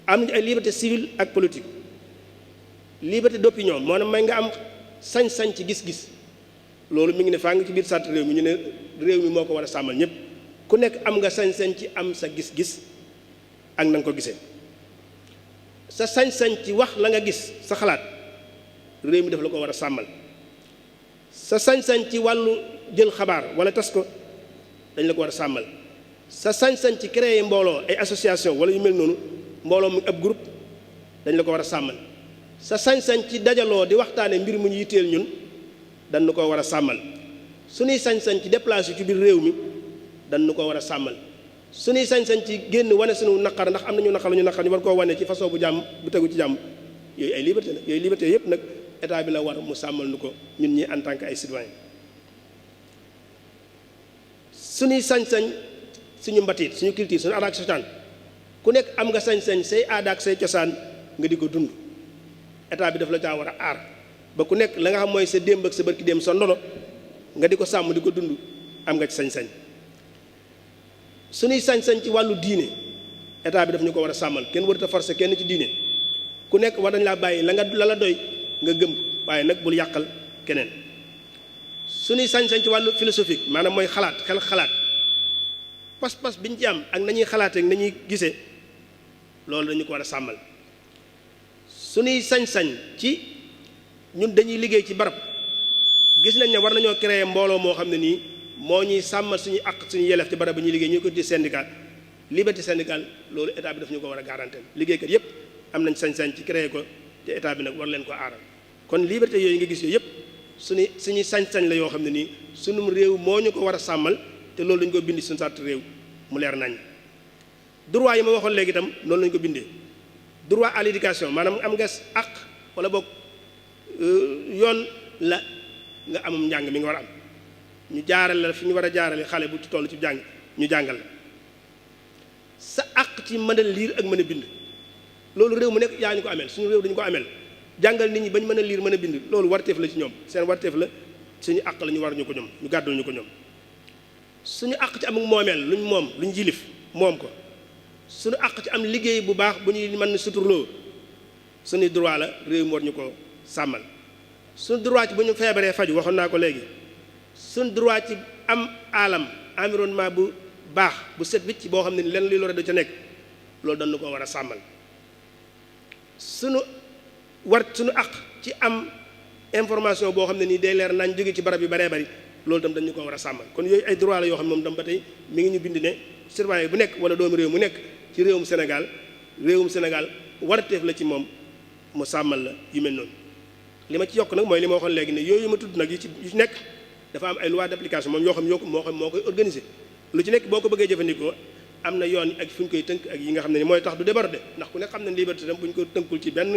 am nañu ay liberté civile ak politique liberté d'opinion moo ne may nga am sañ-sañ ci gis-gis loolu mi ngi ne faa ngi ci biir sàrt réew mi ñu ne réew mi moo ko war a sàmmal ñëpp ku nekk am nga sañ-sañ ci am sa gis-gis ak na nga ko gisee sa sañ-sañ ci wax la nga gis sa xalaat réew mi daf la ko war a sàmmal sa sañ-sañ ci wàllu jël xabaar wala tas ko dañ la ko war a sàmmal sa sañ-sañ ci créer mbooloo ay association wala yu mel noonu mbooloo mu ab groupe dañ la ko war a sàmmal sa sañ-sañ ci dajaloo di waxtaane mbir mu ñu yitteel ñun dañ nu ko war a sàmmal suñuy sañ-sañ ci déplacé ci biir réew mi dañ nu ko war a sàmmal suñuy sañ-sañ ci génn wane suñu naqar ndax am nañu naqar ñu naqar ñu war koo wane ci façon bu jàmm bu tegu ci jàmm yooyu ay liberté la yooyu liberté yëpp nag état bi la war mu sàmmal nu ko ñun ñi en tant que ay citoyen suñuy sañ-sañ suñu mbatiit suñu culture suñu aada ak cosaan ku nekk am nga sañ-sañ say aada ak say cosaan nga di ko dund état bi daf la caa war a aar ba ku nekk la nga xam mooy sa démb ak sa barki démb sa ndono nga di ko sàmm di ko dund am nga ci sañ-sañ suñuy sañ-sañ ci wàllu diine état bi daf ñu ko war a sàmmal kenn warut a forcer kenn ci diine ku nekk war dañ laa bàyyi la la doy nga gëm waaye nag bul yàqal keneen suñuy sañ-sañ ci wàllu philosophique maanaam mooy xalaat xalaat pas-pas bi ñu ci am ak nañuy xalaatee ak nañuy gisee loolu dañu ko war a sàmmal suñuy sañ-sañ ci ñun dañuy liggéey ci barab gis nañ ne war nañoo créer mbooloo moo xam ne nii moo ñuy sàmmal suñuy àq suñu yelleef ci barab bi ñuy liggéey ñu ko di syndicat liberté syndicale loolu état bi daf ñu ko war a garantir liggéeykat yépp am nañ sañ-sañ ci créer ko te état bi nag war leen ko aaral kon liberté yooyu nga gis yooyu yépp suñuy sañ-sañ la yoo xam ne nii sunum réew moo ñu ko war a sàmmal te loolu dañu ko bindi suñu sàrt réew mu leer nañ droit yi ma waxoon léegi itam noonu lañu ko bindee droit à l'éducation maanaam am nga àq wala boog yoon la nga amum njàng mi nga war a am ñu jaarale la fi ñu war a jaarale xale bu ci toll ci jàng ñu jàngal la sa àq ci mën a liir ak mën a bind loolu réew mu nekk yaa ñu ko ameel suñu réew dañu ko ameel jàngal nit ñi bañ mën a liir mën a bind loolu warteef la ci ñoom seen warteef la suñu àq la ñu war ñu ko ñoom ñu gàddul ñu ko ñoom suñu àq ci amuk moomeel luñ moom luñ jilif moom ko suñu àq ci am liggéey bu baax bu ñuy mën suturloo suñu droit la réew mi war ñu ko sàmmal suñu droit ci bu ñu feebaree faju waxoon naa ko léegi suñu droit ci am alam environnement bu baax bu set wicc boo xam ne ni lenn li lore da ca nekk loolu dañu ko war a sàmmal sunu àq ci am information boo xam ne nii day leer nañ jóge ci barab yu baree bari loolu tam dañu ko war a sàmmal kon yooyu ay droit la yoo xam ne moom tam ba tey mi ngi ñu bind ne citoyen bu nekk wala doomu réew mu nekk ci réewum Sénégal warteef la ci moom mu sàmmal la yu mel noonu li ma ci yokk nag mooy li ma waxoon léegi ne yooyu ma tudd nag yu ci nekk dafa am ay loi d'application moom yoo xam moo koy organiser lu ci nekk boo ko bëggee jëfandikoo am na yoon ak fu ñu koy tënk ak yi nga xam ne ni mooy tax du déborder ndax ku ne xam ne liberté tam bu ñu ko tënkul ci benn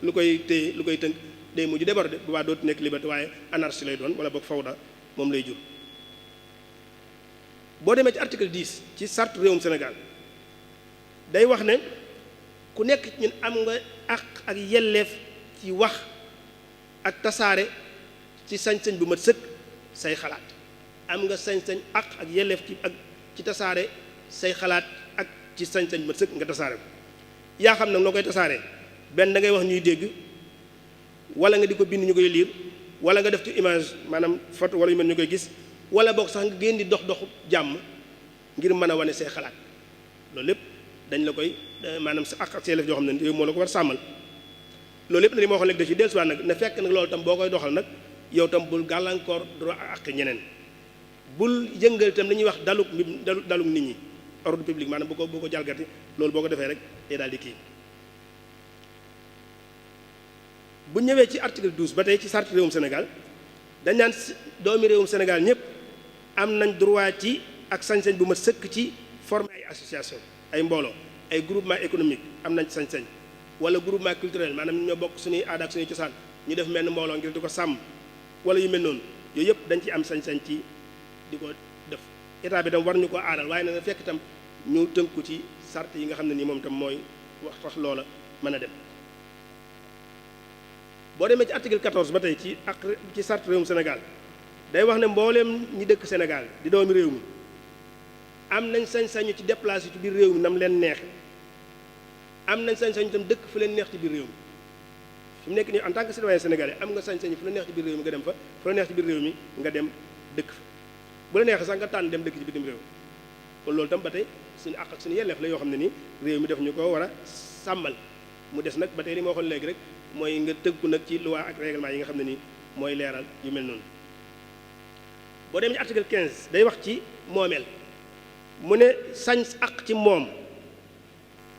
lu koy téye lu koy tënk day mujj déborder bu baax dootu nekk liberté waaye anarchie lay doon wala boog fawda moom lay jur. boo demee ci article 10 ci charte réewum Sénégal day wax ne ku nekk ñun am nga ak yelleef ci wax ak tasaare ci sañ-sañ bu mat sëkk say xalaat am nga sañ-sañ ak yelleef ci tasaare say xalaat ak ci sañ-sañ bu mat sëkk nga tasaare ko yaa xam nag noo koy tasaaree benn da ngay wax ñuy dégg wala nga di ko bind ñu koy liir wala nga def ci image maanaam photo wala yu mel ñu koy gis wala boog sax nga génn di dox jàmm ngir mën a wane say xalaat loolu lépp dañ la koy maanaam sa ak yelleef yoo xam ne yow moo la ko war sàmmal loolu lépp na li ma waxoon léegi da ci dellusiwaat nag na fekk nag loolu tam boo koy doxal nag yow tam bul gàllankoor droit ak ñeneen bul yëngal itam li ñuy wax daluk nit ñi ordre public maanaam boo ko jalgati loolu boo ko defee rek day daal di kii. bu ñëwee ci article 12 ba tey ci charte réewum Sénégal dañ naan doomi réewum Sénégal ñëpp am nañ droit ci ak sañ-sañ bu ma sëkk ci former ay association ay mbooloo ay groupement économique am nañ sañ-sañ wala groupement culturel maanaam ñoo bokk suñuy aada ak suñuy cosaan ñu def mel ni mbooloo ngir di ko sàmm wala yu mel noonu yooyu yëpp dañ ci am sañ-sañ ci di ko def état bi tam war ñu ko aadal waaye na fekk itam ñu tënku ci charte yi nga xam ne nii moom itam mooy wax loola mën a dem. boo demee ci article 14 ba tey ci charte réewum Sénégal day wax ne mbooleem ñi dëkk Sénégal di doomi réew mi am nañ sañ-sañu ci déplacé ci biir réew mi nam leen neexe am nañ sañ-sañu itam dëkk fu leen neex ci biir réew mi fi mu nekk nii en tant que citoyen sénégalais am nga sañ-sañu fu la neex ci biir réew mi nga dem fa fu la neex ci biir réew mi nga dem dëkk fa bu la neexee sax nga tànn dem dëkk ci bitim réew kon loolu tam ba tey suñu àq ak suñu yelleef la yoo xam ne nii réew mi def ñu ko war a sàmmal mu des nag ba tey li ma waxoon léegi rek mooy nga tëggu nag ci loi ak règlement yi nga xam ne nii mooy leeral yu mel noonu. boo demee ci article 15 day wax ci moomeel mu ne sañ àq ci moom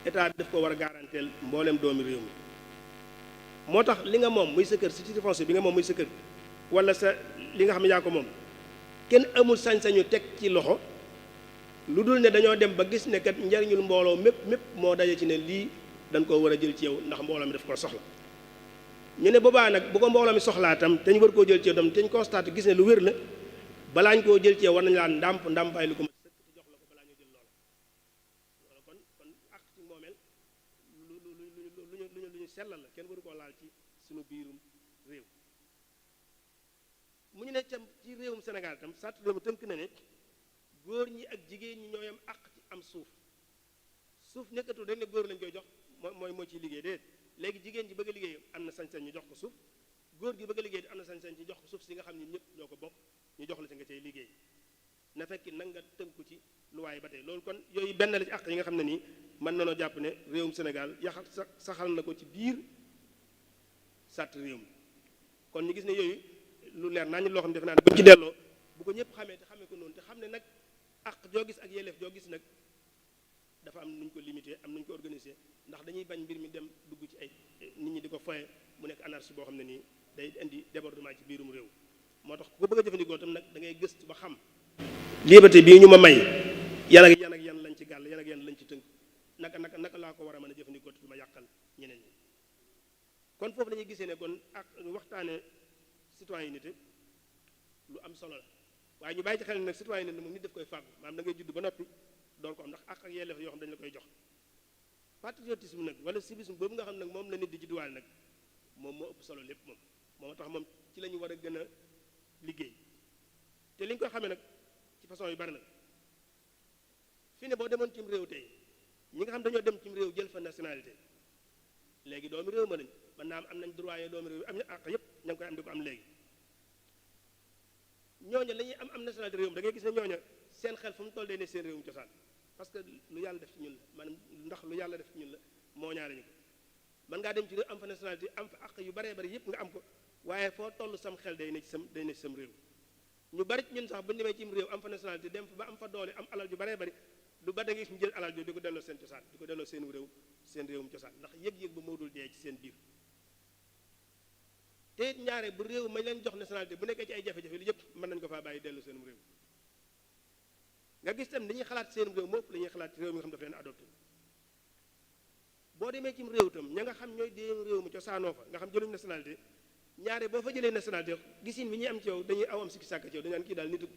état daf ko war a garanteel mboolem doomi réew mi moo tax li nga moom muy sa kër si titre foncier bi nga moom muy sa kër wala sa li nga xam ne yaa ko moom kenn amul sañ-sañu teg ci loxo lu dul ne dañoo dem ba gis ne kat njariñul mbooloo mépp moo daje ci ne lii dañ koo war a jël ci yow ndax mbooloo mi daf ko soxla ñu ne boobaa nag bu ko mbooloo mi soxlaa tam te ñu war koo jël ci yow tam te ñu constaté gis ne lu wér la balaa ñu koo jël ci yow war nañu laa ndàmpaay lu ko mat sëkk te jox la ko balaa ñu jël loola kon ak ci moomeel lu ñu sellal la kenn waru koo laal ci suñu biirum réew mu ñu ne tam ci réewum Sénégal tam sàtt la mu tënk na ne góor ñi ak jigéen ñi ñooyam ak ci am suuf nekkatul dañ ne góor lañ koy jox moo ciy liggéey déet léegi jigéen ji bëgg a liggéey am na sañ-sañ ñu jox ko suuf góor gi bëgg a liggéey am na sañ-sañ ci jox ko suuf si nga xam ne ñëpp ñoo ko bokk ñu jox la ci nga cay liggéey na fekki nag nga tënku ci luwaay ba tey loolu kon yooyu benn la ci àq yi nga xam ne nii mën na noo jàpp ne réewum Sénégal saxal na ko ci biir sàtt réew mi kon ñu gis ne yooyu lu leer naa ñu loo xam ne defe naa ne bu ñu ci delloo bu ko ñëpp xamee te xamee ko noonu te xam ne nag àq joo gis ak yelleef joo gis nag dafa am nuñ ko limité am nuñ ko organisé ndax dañuy bañ mbir mi dem dugg ci ay nit ñi di ko foye mu nekk anarchie boo xam ne nii day indi débordement ci biirum réew moo tax ku ko bëgg a jëfandikoo tam nag da ngay gëstu ba xam liberté bii ñu ma may yan ak yan lañ ci gàll yan ak yan lañ ci tënk naka laa ko war a mën a jëfandikoo te du ma yàqal ñeneen ñi kon foofu la ñuy gisee ne kon ak waxtaane citoyenneté lu am solo la waaye ñu bàyyi ci xel ne nag citoyenneté moom nit daf koy fàggu maanaam da ngay judd ba noppi door ko am ndax ak yelleef yoo xam dañu la koy jox patriotisme nag wala civisme boobu nga xam nag moom la nit di judduwaale nag moom moo ëpp solo lépp moom moo tax moom ci la ñu war a gën a liggéey te li ñu koy xamee nag ci façon yu bari nag fii ne boo demoon cim réew tey ñi nga xam dañoo dem cim réew jël fa nationalité léegi doomi réew ma lañ mën naa am nañ droit yee doomi réew am na àq yépp ña ngi koy am di ko am léegi ñooña la ñuy am nationalité réew mi da ngay gis ne ñooña seen xel fu mu toll dee ne seen réewum cosaan parce que lu yàlla def ci ñun la maanaam ndax lu yàlla def ci ñun la moo ñaale ñu ko mën ngaa dem ci réew am fa nationalité am fa àq yu baree bari yëpp nga am ko waaye foo toll sam xel day ne ci sam réew ñu bari ñun sax bu ñu demee ci réew am fa nationalité dem fa ba am fa doole am alal ju baree bari lu ba da nga gis ñu jël alal jooju di ko delloo seen cosaan di ko delloo seen réew seen réewum cosaan ndax yëg-yëg ba moo dul dee ci seen biir te it ñaare bu réew mañ leen jox nationalité bu nekkee ci ay jafe-jafe li yëpp mën nañu ko faa bàyyi dellu seen réew nga gis tam li ñuy xalaat seen réew mopp la ñuy xalaat réew mi nga xam dafa leen adopté boo demee ci réew tam ña nga xam ñooy dee réew mi cosaanoo fa nga xam jëluñ nationalité ñaare boo fa jëlee nationalité gisin bi ñuy am ci yow dañuy aw am sikki sàkk ci yow dañu naan kii daal nitu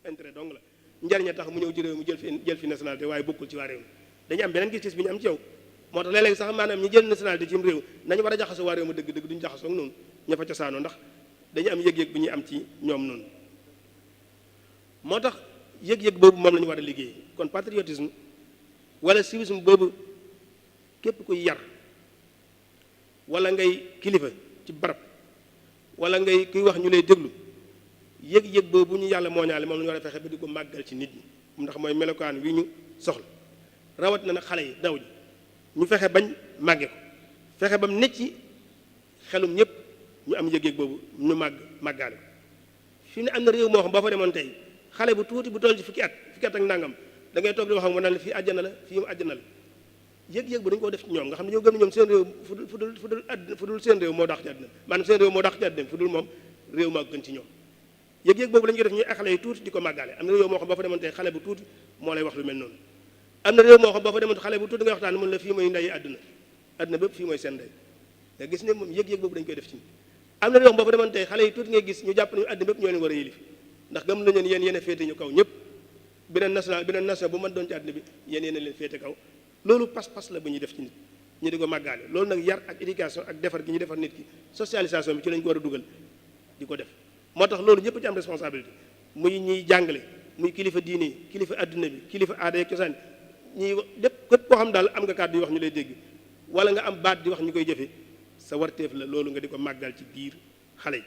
intérêt dong la njariñ a tax mu ñëw ci réew mi jël fi nationalité waaye bokkul ci waa réew mi dañu am beneen gis-gis bi ñu am ci yow moo tax léeg-léeg sax maanaam ñi jël nationalité ci réew nañu war a jaxasoo waa réew ma dëgg-dëgg duñu jaxasoo ak noonu ña fa cosaanoo ndax dañu am yëg-yëg bu ñuy am ci ñoom noonu moo tax yëg-yëg boobu moom la ñu war a liggéey kon patriotisme wala civisme boobu képp kuy yar wala ngay kilifa ci barab wala ngay kuy wax ñu lay déglu yëg-yëg boobu ñu yàlla mooñaale moom la ñu war a fexe ba di ko màggal ci nit ñi ndax mooy melokaan wi ñu soxla rawat na nag xale yi daw ji ñu fexe bañ màgge ko fexe bam necc ci xelum ñëpp ñu am yëg-yëg boobu ñu màggaale ko fi ne am na réew moo xam boo fa demoon tey xale bu tuuti bu toll ci fukki at ak nangam da ngay toog di wax ak mu naan la fii àjjana la fii mu àjjana la yëg-yëg bu dañu koo def ci ñoom nga xam ne ñoo gëm ne ñoom seen réew fu dul seen réew moo dàq ci àddina maanaam seen réew moo dàq ci àddina fu dul moom réew maa gën ci ñoom yëg-yëg boobu la ñu ko def ñuy xale yi tuuti di ko màggaale am na réew moo xam boo fa demoon tey xale bu tuuti moo lay wax lu mel noonu am na réew moo xam boo fa demoon xale bu tuuti nga waxtaan mun la fii mooy ndeyi àdduna bépp fii mooy seen ndey nga gis ne moom yëg-yëg boobu dañu koy def ci am na réew boo fa demoon tey xale yi tuuti ngay gis ñu jàpp nañu àdduna bépp ñoo leen war a yilif ndax gëm nañu yéen yéen a féete ñu kaw ñëpp beneen nation bu mën doon ci àdduna bi yéen yéen a leen féete kaw loolu pas-pas la bu ñuy def ci nit ñi di ko màggaale loolu nag yar ak éducation ak defar gi ñu defar nit ki socialisation bi ci lañ ko war a dugal di ko def moo tax loolu ñëpp ci am responsabilité muy ñuy jàngale muy kilifa diine yi kilifa adduna bi kilifa aada yi cosaan ñuy lépp képp koo xam daal am nga kàddu yi wax ñu lay dégg wala nga am baat di wax ñu koy jëfe sa warteef la loolu nga di ko màggal ci biir xale yi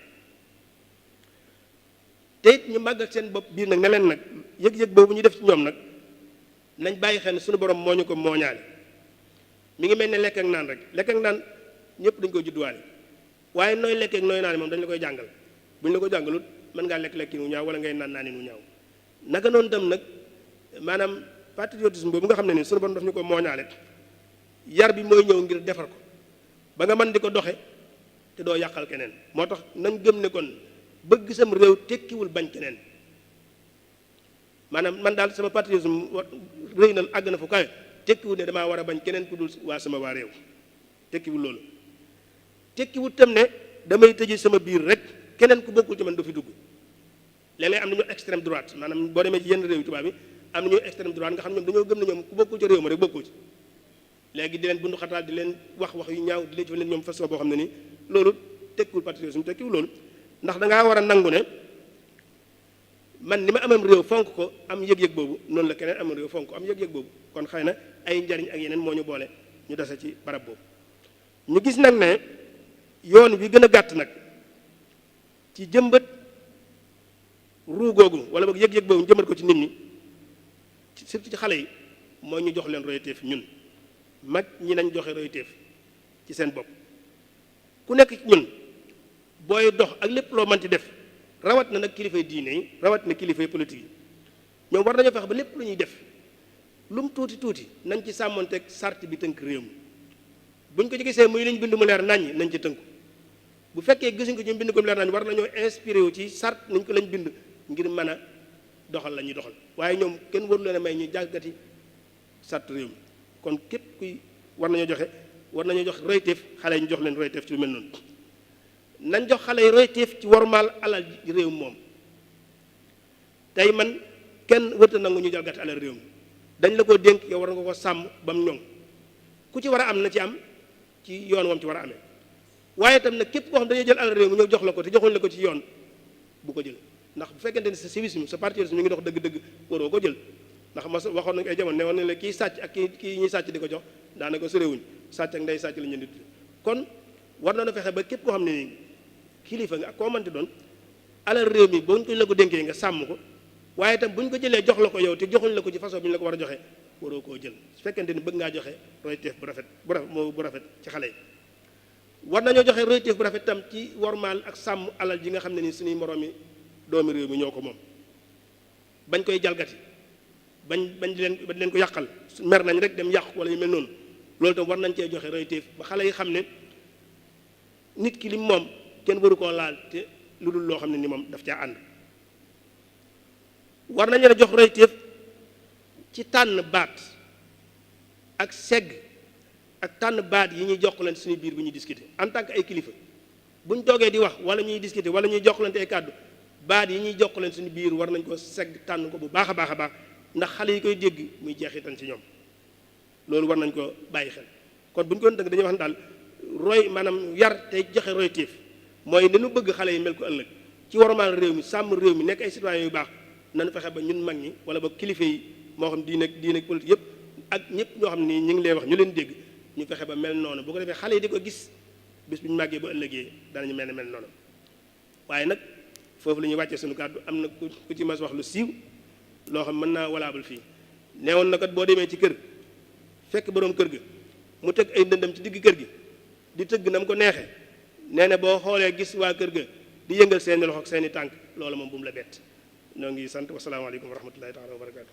te it ñu màggal seen bopp biir nag ne leen nag yëg-yëg boobu ñu def ci ñoom nag nañ bàyyi xel ne suñu borom moo ñu ko mooñaale mi ngi mel ne lekk ak naan rek lekk ak naan ñëpp dañu koy judduwaale waaye nooy lekk ak nooy naan moom dañ la koy jàngal bu ñu la ko jàngalut mën ngaa lekk nu ñaaw wala ngay naan nu ñaaw naka noonu tam nag maanaam patriotisme boobu nga xam ne ni suñu borom daf ñu ko mooñaale yar bi mooy ñëw ngir defar ko ba nga mën di ko doxe te doo yàqal keneen moo tax nañ gëm ne kon bëgg sam réew tekkiwul bañ keneen maanaam man daal sama patriotisme rëy na àgg na fu kawe tekkiwul ne damaa war a bañ keneen ku dul waa sama waa réew tekkiwul loolu tekkiwul tam ne damay tëje sama biir rek keneen ku bokkul ci man du fi dugg léeg-léeg am nañu extrême droite maanaam boo demee ci yenn réew tubaab bi am nañu extrême droite nga xam ñoom dañoo gëm ne ñoom ku bokkul ci réew ma rek bokkul ci léegi di leen bundu xataal di leen wax yu ñaaw di leen jëfandikoo ñoom façon boo xam ne nii loolu tekkiwul patriotisme tekkiwul loolu ndax dangaa war a nangu ne man ni ma amam réew fonk ko am yëg-yëg boobu noonu la keneen amam réew fonk ko am yëg-yëg boobu kon xëy na ay njariñ ak yeneen moo ñu boole ñu dese ci barab boobu ñu gis nag ne yoon wi gën a gàtt nag ci jëmbat ruu googu wala boog yëg-yëg boobu jëmbat ko ci nit ñi surtout ci xale yi mooy ñu jox leen royteef ñun mag ñi nañ joxe royteef ci seen bopp ku nekk ci ñun booy dox ak lépp loo mënti def rawat na nag kilifay diine yi rawat na kilifay politique yi ñoom war nañoo fexe ba lépp lu ñuy def lu mu tuuti tuuti nañ ci sàmmonteeg sart bi tënk réew mi buñ ko ci gisee muy liñ bind mu leer naññ nañ ci tënku bu fekkee gisuñ ko ñu bind ko mu leer naññ war nañoo inspiré wu ci sart nañ ko lañ bind ngir mën a doxal la ñuy doxal waaye ñoom kenn waru leen a may ñu jàggati sart réew mi kon képp kuy war nañoo jox royteef xale yi ñu jox leen royteef ci lu mel noonu nañ jox xale yi royteef ci wormaal alal réew moom tey man kenn wërta nangu ñu jalgati alal réew mi dañ la ko dénk yow war nga ko sàmm ba mu ñoŋ ku ci war a am na ci am ci yoon moom ci war a amee waaye itam nag képp koo xam dañuy jël alal réew mi ñoo jox la ko te joxuñ la ko ci yoon bu ko jël ndax bu fekkente ne sa civisme sa patriotisme mi ngi dox dëgg-dëgg waroo ko jël ndax ma waxoon nañu ay jamono ne woon nañ la kii sàcc ak kii ñuy sàcc di ko jox daanaka sorewuñ sàcc ak ndey sàcc la ñu nit kon war na fexe ba képp koo xam ne kilifa nga ak koo mënti doon alal réew mi boo ñu ko la ko dénkee nga sàmm ko waaye itam bu ñu ko jëlee jox la ko yow te joxuñ la ko ci façon bi ñu la ko war a joxe waroo koo jël su fekkente ni bëgg ngaa joxe royteef bu rafet ci xale yi. war nañoo joxe royteef bu rafet tam ci wormaal ak sàmm alal ji nga xam ne ni suñuy moroomi doomi réew mi ñoo ko moom bañ koy jalgati bañ leen ko yàqal mer nañ rek dem yàq wala ñu mel noonu loolu tam war nañ cee joxe royteef ba xale yi xam ne nit ki lim moom kenn waru koo laal te lu dul loo xam ne ni moom daf caa ànd. war nañu la jox royteef ci tànn baat ak segg ak tànn baat yi ñuy jokkalante suñu biir bu ñuy discuter en tant que ay kilifa buñ toogee di wax wala ñuy discuter wala ñuy jokkalante ay kàddu baat yi ñuy jokkalante suñu biir war nañ ko segg tànn ko bu baax a baax a baax ndax xale yi koy dégg muy jeexital ci ñoom loolu war nañ ko bàyyi xel. kon bu ñu ko dëgg dañuy wax ne daal roy maanaam yar tey joxe royteef mooy ni nu bëgg xale yi mel ko ëllëg ci wormaal réew mi sàmm réew mi nekk ay citoyens yu baax nañu fexe ba ñun mag ñi wala ba kilifa yi moo xam diine politique yëpp ak ñëpp ñoo xam ni ñu ngi lay wax ñu leen dégg ñu fexe ba mel noonu bu ko defee xale yi di ko gis bis bu ñu màggee ba ëllëgee danañu mel noonu. waaye nag foofu la ñuy wàccee suñu kàddu am na ku ci mas wax lu siiw loo xam mën naa walaabal fii neewoon na kat boo demee ci kër fekk boroom kër ga mu tëgg ay ndëndam ci digg kër gi di tëgg na mu ko neexee nee na boo xoolee gis waa kër ga di yëngal seeni loxo ak seeni tànk loolu moom bu mu la bett. ñoo ngi sant wasalaamaaleykum wa rahmatullahi taala wa barakaatu.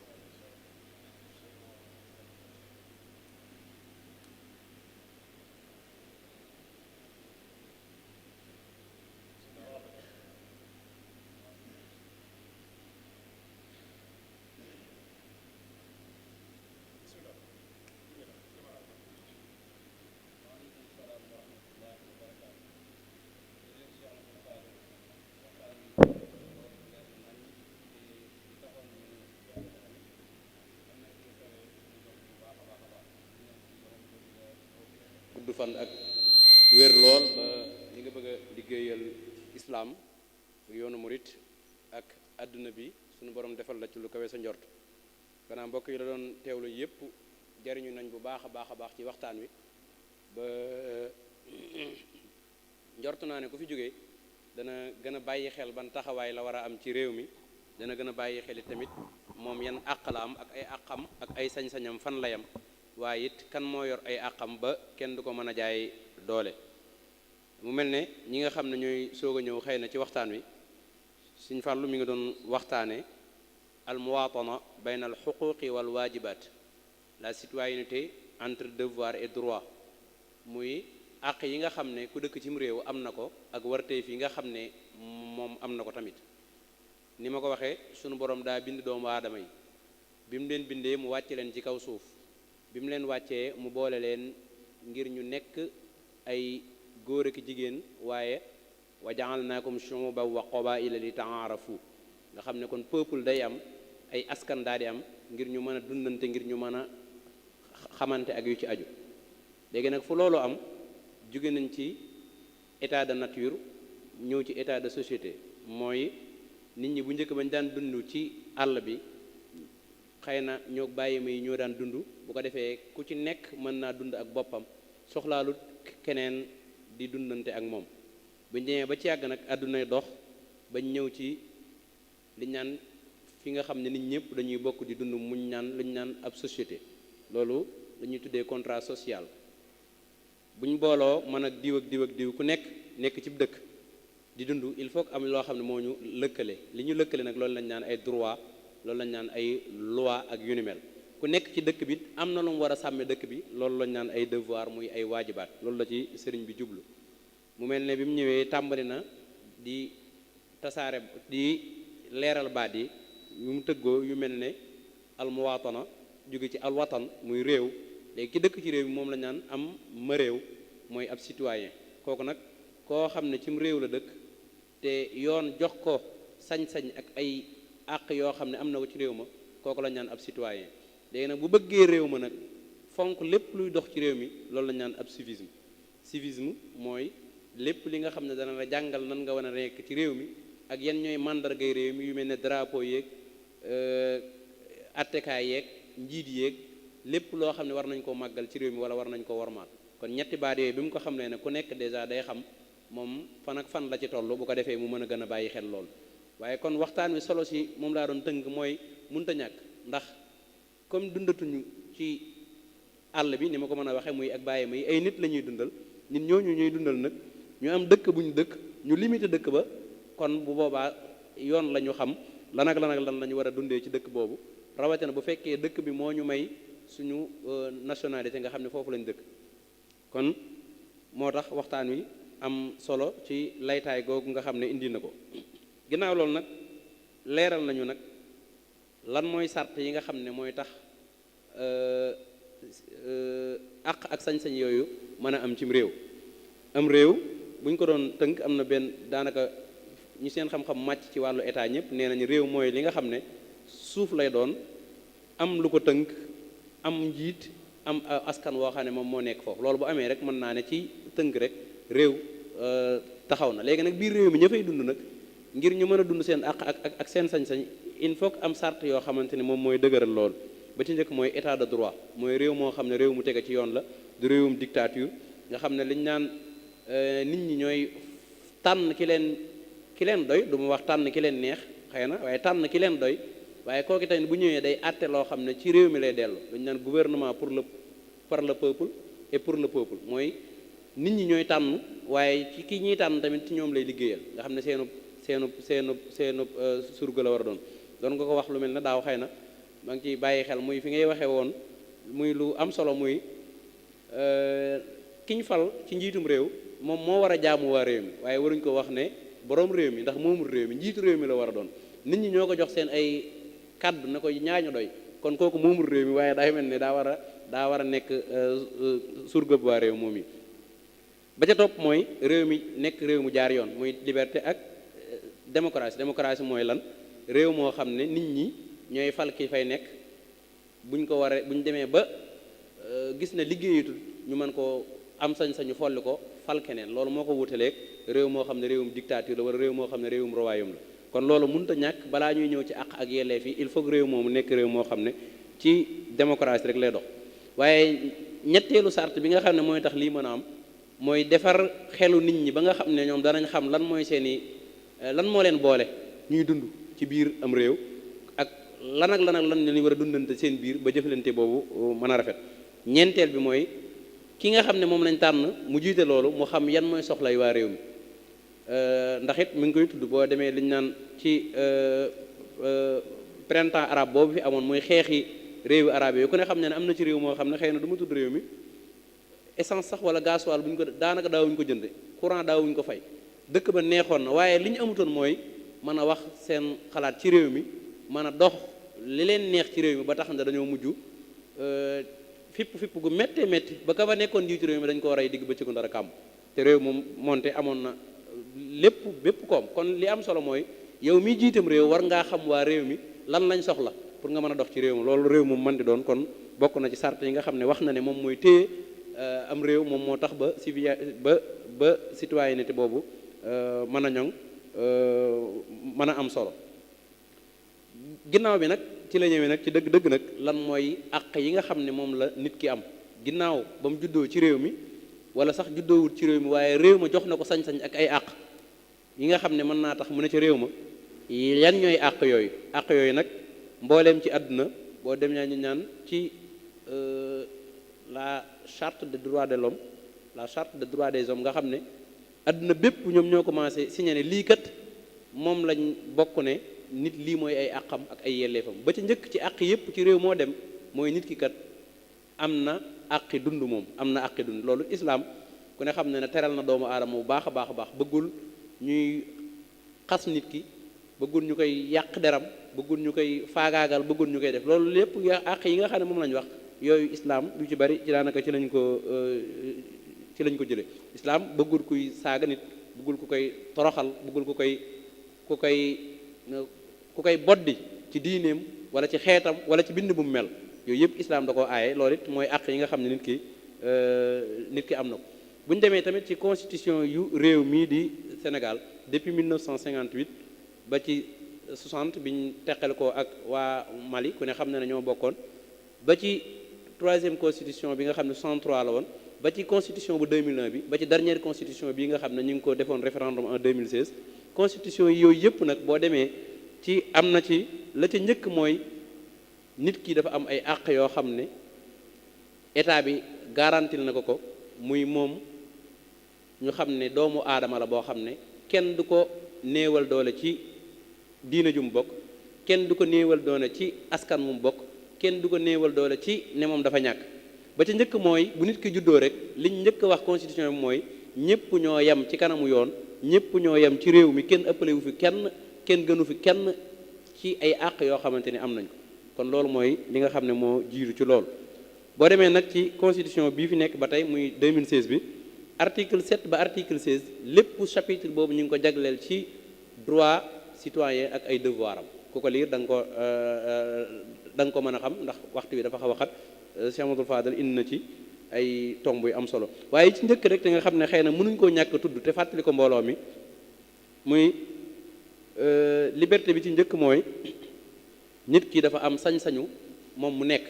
gudd fan ak wér lool ba li nga bëgg a liggéeyal islaam yoonu murit ak àdduna bi suñu borom defal la ci lu kawe sa njort. gannaaw mbokk yi la doon teewlu yépp jariñu nañ bu baax a baax ci waxtaan wi ba njort naa ne ku fi jógee dana gën a bàyyi xel ban taxawaay la war a am ci réew mi, dana gën a bàyyi xel it tamit moom yan àq la am ak ay àqam ak ay sañ-sañam fan la yam, waaye it kan moo yor ay àqam ba kenn du ko mën a jaay doole. mu mel ne ñi nga xam ne ñooy soog a ñëw xëy na ci waxtaan wi Sëñ Fallu mi ngi doon waxtaane al muwaatana bayna al xuquqi wal waajibaat, la citoyenneté entre devoir et droit, muy àq yi nga xam ne ku dëkk cim réew am na ko ak warteef yi nga xam ne moom am na ko tamit. ni ma ko waxee sunu borom daa bind doomu aadama yi, bi mu leen bindee mu wàcce leen ci kaw suuf, bi mu leen wàccee mu boole leen ngir ñu nekk ay góor ak jigéen, waaye wa ja'alnaakum shu'uban wa qabaa'ila li ta'aarafu, nga xam ne kon peuple day am ay askan daal di am ngir ñu mën a dundante, ngir ñu mën a xamante ak yu ci aju. léegi nag fu loolu am jóge nañ ci état de nature ñëw ci état de société, mooy nit ñi bu njëkk bañ daan dund ci àll bi xëy na ñoo bàyyi ma yi ñoo daan dund, bu ko defee ku ci nekk mën naa dund ak boppam soxlaalut keneen di dundante ak moom. buñ demee ba ci yàgg nag àdduna dox bañ ñëw ci liñ naan fi nga xam ne nit ñëpp dañuy bokk di dund muñ naan luñ naan ab société, loolu lañuy tuddee contrat social. buñ booloo mën ak diw ak diw ak diw ku nekk ci dëkk di dund, il faut que am loo xam ne moo ñu lëkkale. li ñu lëkkale nag loolu lañ naan ay droit, loolu lañ naan ay loi ak yu ni mel. ku nekk ci dëkk bi am na lu mu war a sàmme dëkk bi, loolu lañ naan ay devoir, muy ay waajibaat. loolu la ci sëriñ bi jublu. mu mel ne bi mu ñëwee tàmbali na di tasaare di leeral baat yi yu mu tëggoo yu mel ne almuwaatana jóge ci alwatan muy réew. léegi ki dëkk ci réew mi moom la naan am ma réew, mooy ab citoyen. kooku nag koo xam ne cim réew la dëkk te yoon jox ko sañ-sañ ak ay àq yoo xam ne am na ko ci réew ma, kooku la naan ab citoyen. léegi nag bu bëggee réew ma nag fonk lépp luy dox ci réew mi, loolu la naan ab civisme. civisme mooy lépp li nga xam ne dana la jàngal nan nga war a nekk ci réew mi ak yan ñooy màndargay réew mi yu mel ne drapeau yeeg attekaay yeeg njiit yeeg lépp loo xam ne war nañ koo màggal ci réew mi wala war nañ ko wormaal. kon ñetti baat yooyu bi mu ko xam ne ku nekk dèjà day xam moom fan ak fan la ci toll, bu ko defee mu mën a gën a bàyyi xel lool. waaye kon waxtaan wi solo si moom laa doon tënk mooy munta ñàkk, ndax comme dundatuñu ci àll bi ni ma ko mën a waxee muy ak bàyyi ma yi ay nit la ñuy dundal, nit ñooñu ñuy dundal nag ñu am dëkk bu ñu dëkk ñu limité dëkk ba, kon bu boobaa yoon la ñu xam lan ak lan la ñu war a dundee ci dëkk boobu, rawatina bu fekkee dëkk bi moo ñu may suñu nationalité nga xam ne foofu lañ dëkk. kon moo tax waxtaan wi am solo ci laytaay googu nga xam ne indi na ko. ginnaaw loolu nag leeral nañu nag lan mooy sart yi nga xam ne mooy tax àq ak sañ-sañ yooyu mën a am cim réew. am réew buñ ko doon tënk am na benn daanaka ñu seen xam-xam màcc ci wàllu état ñëpp nee nañu réew mooy li nga xam ne suuf lay doon am lu ko tënk, am njiit, am askan woo xam ne moom moo nekk foofu. loolu bu amee rek mën naa ne ci tënk rek réew taxaw na. léegi nag biir réew mi ña fay dund nag ngir ñu mën a dund seen àq ak seen sañ-sañ il faut que am sart yoo xamante ne moom mooy dëgëral lool. ba ci njëkk mooy état de droit, mooy réew moo xam ne réew mu tege ci yoon la, du réewum dictature nga xam ne liñ naan nit ñi ñooy tànn ki leen doy. du ma wax tànn ki leen neex xëy na, waaye tànn ki leen doy. waaye kooku tamit bu ñëwee day àtte loo xam ne ci réew mi lay dellu. dañu naan gouvernement par le peuple et pour le peuple, mooy nit ñi ñooy tànn waaye ci ki ñuy tànn tamit ci ñoom lay liggéeyal, nga xam ne seenu surga la war a doon nga ko wax lu mel ne daaw xëy na maa ngi ciy bàyyi xel muy fi ngay waxee woon muy lu am solo muy ki ñu fal ci njiitum réew moom moo war a jaamu waa réew mi, waaye waruñ ko wax ne borom réew mi, ndax moomul réew mi, njiitu réew mi la war a doon. nit ñi ñoo ko jox seen ay kàddu na ko ñaañu doy, kon kooku moomul réew mi, waaye day mel ne daa war a nekk surgëb waa réew moom yi. ba ca topp mooy réew mi nekk réew mu jaar yoon, muy liberté ak démocratie mooy lan? réew moo xam ne nit ñi ñooy fal ki fay nekk, buñ demee ba gis na liggéeyatul ñu mën koo am sañ-sañu folli ko fal keneen. loolu moo ko wutaleeg réew moo xam ne réewum dictature la wala réew moo xam ne réewum royaume la. kon loolu mënut a ñàkk balaa ñuy ñëw ci àq ak yelleef yi il faut que réew moomu nekk réew moo xam ne ci démocratie rek lay dox. waaye ñetteelu sart bi nga xam ne mooy tax lii mën a am mooy defar xelu nit ñi ba nga xam ne ñoom danañ xam lan mooy lan moo leen boole ñuy dund ci biir am réew, ak lan lañu war a dundante seen biir ba jëflante boobu mën a rafet. ñeenteel bi mooy ki nga xam ne moom lañ tànn mu jiite loolu mu xam yan mooy soxlay waa réew mi. ndax it mi ngi koy tudd boo demee liñ naan ci printemps arabe boobu fi amoon mooy xeexi réewi arabe yi ku ne xam ne am na ci réew moo xam ne xëy na du ma tudd réew mi essence sax wala gasoil bu ñu ko daanaka daawuñu ko jënd, courant daawuñu ko fay, dëkk ba neexoon na, waaye li ñu amutoon mooy mën a wax seen xalaat ci réew mi, mën a dox li leen neex ci réew mi, ba tax na dañoo mujj fipp gu méttee métti ba ka fa nekkoon njiitu réew mi dañ ko rey digg bëccëgu ndara kàmm, te réew moom moonte amoon na bépp koom. kon li am solo mooy yow mi jiitam réew war ngaa xam waa réew mi lan lañ soxla pour nga mën a dox ci réew mi. loolu réew moom mën di doon kon bokk na ci sart yi nga xam ne wax na ne moom mooy téye am réew, moom moo tax ba citoyenneté boobu mën a ñoŋ mën a am solo. ginnaaw bi nag ci la ñëwee nag ci dëgg nag lan mooy àq yi nga xam ne moom la nit ki am ginnaaw ba mu juddoo ci réew mi, wala sax juddoowut ci réew mi waaye réew ma jox na ko sañ-sañ ak ay àq yi nga xam ne mën naa tax mu ne ci réew ma. yan ñooy àq yooyu nag mbooleem ci àdduna boo dem ñu ñaan ci la charte des droits de l'homme, la charte des droits des hommes, nga xam ne àdduna bépp ñoom ñoo commencé signé ne lii kat moom lañ bokk ne nit lii mooy ay àqam ak ay yelleefam. ba ci njëkk ci àq yépp ci réew moo dem mooy nit ki kat am na àqi dund, moom am na àqi dund. loolu islaam ku ne xam ne teral na doomu aadama bu baax a baax bëggul ñuy xas nit ki, bëggul ñu koy yàq deram, bëggul ñu koy faagaagal, bëggul ñu koy def loolu lépp àq yi nga xam ne moom lañ wax yooyu islaam lu ci bari ci daanaka ci lañ ko jëlee. islaam bëggul kuy saaga nit, bëggul ku koy toroxal, bëggul ku koy boddi ci diineem wala ci xeetam wala ci bind bu mu mel. yooyu yëpp islaam da koo aaye. loolu it mooy àq yi nga xam ne nit ki am na ko. bu ñu demee tamit ci constitution yu réew mii di Sénégal depuis 1958 ba ci 60 bi ñu teqal ko ak waa Mali ku ne xam ne ñoo bokkoon, ba ci 3e constitution bi nga xam ne 63 la woon, ba ci constitution bu 2001 bi, ba ci dernière constitution bi nga xam ne ñu ngi ko defoon référendum en 2016. constitution yi yooyu yëpp nag boo demee ci am na ci la ca njëkk mooy nit ki dafa am ay àq yoo xam ne état bi garantil na ko muy moom ñu xam ne doomu aadama la boo xam ne kenn du ko néewal doole ci diina ju mu bokk, kenn du ko néewal doole ci askan mu bokk, kenn du ko néewal doole ci ne moom dafa ñàkk. ba ca njëkk mooy bu nit ki juddoo rek liñ njëkk a wax constitution bi mooy ñëpp ñoo yem ci kanamu yoon, ñëpp ñoo yem ci réew mi, kenn ëppalewu fi kenn, kenn gënu fi kenn ci ay àq yoo xamante ni am nañ ko. kon loolu mooy li nga xam ne moo jiitu ci loolu. boo demee nag ci constitution bii fi nekk ba tey muy 2016 bi article 7 ba article 16 lépp chapitre boobu ñu ngi ko jagleel ci droit citoyen ak ay devoir am ku ko liir da nga ko mën a xam ndax waxtu bi dafa xaw a xat. Cheikh Amadou Fadal indi na ci ay tomb yu am solo waaye ci njëkk rek te nga xam ne xëy na mënuñ koo ñàkk tudd te fàttali ko mbooloo mi muy liberté bi ci njëkk mooy nit ki dafa am sañ-sañu moom mu nekk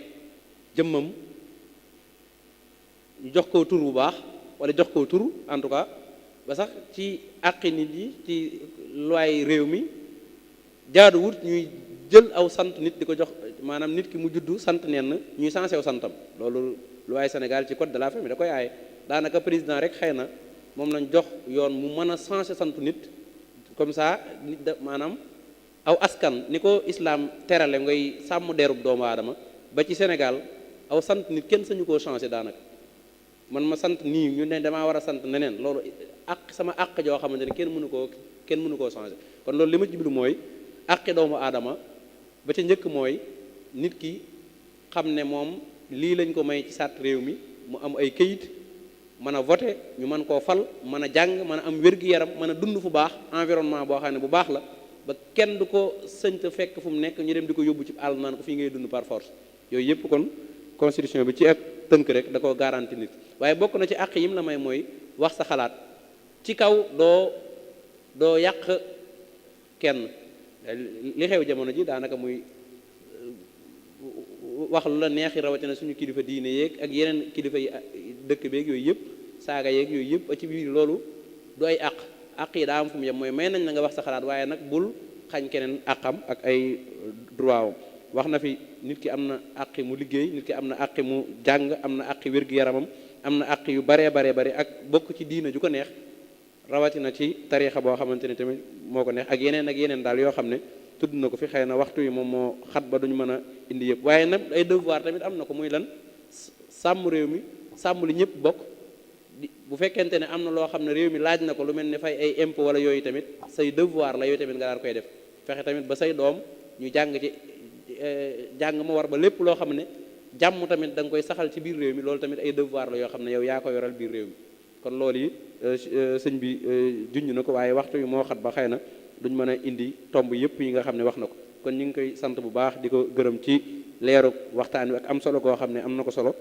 jëmmam ñu jox ko tur bu baax wala jox ko tur en tout cas ba sax ci àqi nit yi ci loi réew mi jaaduwut ñuy jël aw sant nit di ko jox maanaam nit ki mu juddu sant nenn ñuy sensé aw santam loolu loi Sénégal ci code de la famille da koy aaye daanaka président rek xëy na moom lañ jox yoon mu mën a sensé santu nit comme ça nit da maanaam aw askan ni ko islam terale ngay sàmm derub doomu aadama ba ci Sénégal aw sant nit kenn sañu koo changé daanaka man ma sant nii ñu ne damaa war a sant neneen loolu ak sama àq joo xamante ne kenn mënu koo changé kon loolu li ma jublu mooy àqi doomu aadama ba ca njëkk mooy nit ki xam ne moom lii lañ ko may ci sàtt réew mi mu am ay këyit mën a voté ñu mën koo fal mën a jàng mën a am wér-gi-yaram mën a dund fu baax environnement boo xam ne bu baax la ba kenn du ko sëñta fekk fu mu nekk ñu dem di ko yóbbu ci àll naan ko fii ngay dund par force yooyu yëpp kon constitution bi ci ak tënk rek da koo garanti nit waaye bokk na ci àq yim la may mooy wax sa xalaat ci kaw doo yàq kenn li xew jamono ji daanaka muy wax lu la neexi rawatina suñu kilifa diine yeeg ak yeneen kilifa yi dëkk beeg yooyu yëpp saaga yeeg yooyu yëpp ci biir loolu du ay àq yi daa am fu mu yem mooy may nañ la nga wax sa xalaat waaye nag bul xañ keneen àqam ak ay droit am wax na fi nit ki am na àqi mu liggéey nit ki am na àqi mu jàng am na àqi wér-gu-yaramam am na àq yu bare ak bokk ci diina ju ko neex rawatina ci tariixa boo xamante ne tamit moo ko neex ak yeneen daal yoo xam ne tudd na ko fi xëy na waxtu yi moom moo xat ba duñu mën a indi yëpp waaye nag ay devoir tamit am na ko muy lan sàmm réew mi sàmm li ñëpp bokk bu fekkente ne am na loo xam ne réew mi laaj na ko lu mel ne fay ay impôt wala yooyu tamit say devoir la yooyu tamit nga daan koy def fexe tamit ba say doom ñu jàng ci jàng ma war ba lépp loo xam ne jàmm tamit da nga koy saxal ci biir réew mi loolu tamit ay devoir la yoo xam ne yow yaa ko yoral biir réew mi kon loolu yi sëñ bi junj na ko waaye waxtu yi moo xat ba xëy na duñ mën a indi tomb yëpp yi nga xam ne wax na ko kon ñu ngi koy sant bu baax di ko gërëm ci leeru waxtaan wi ak am solo koo xam ne am na ko solo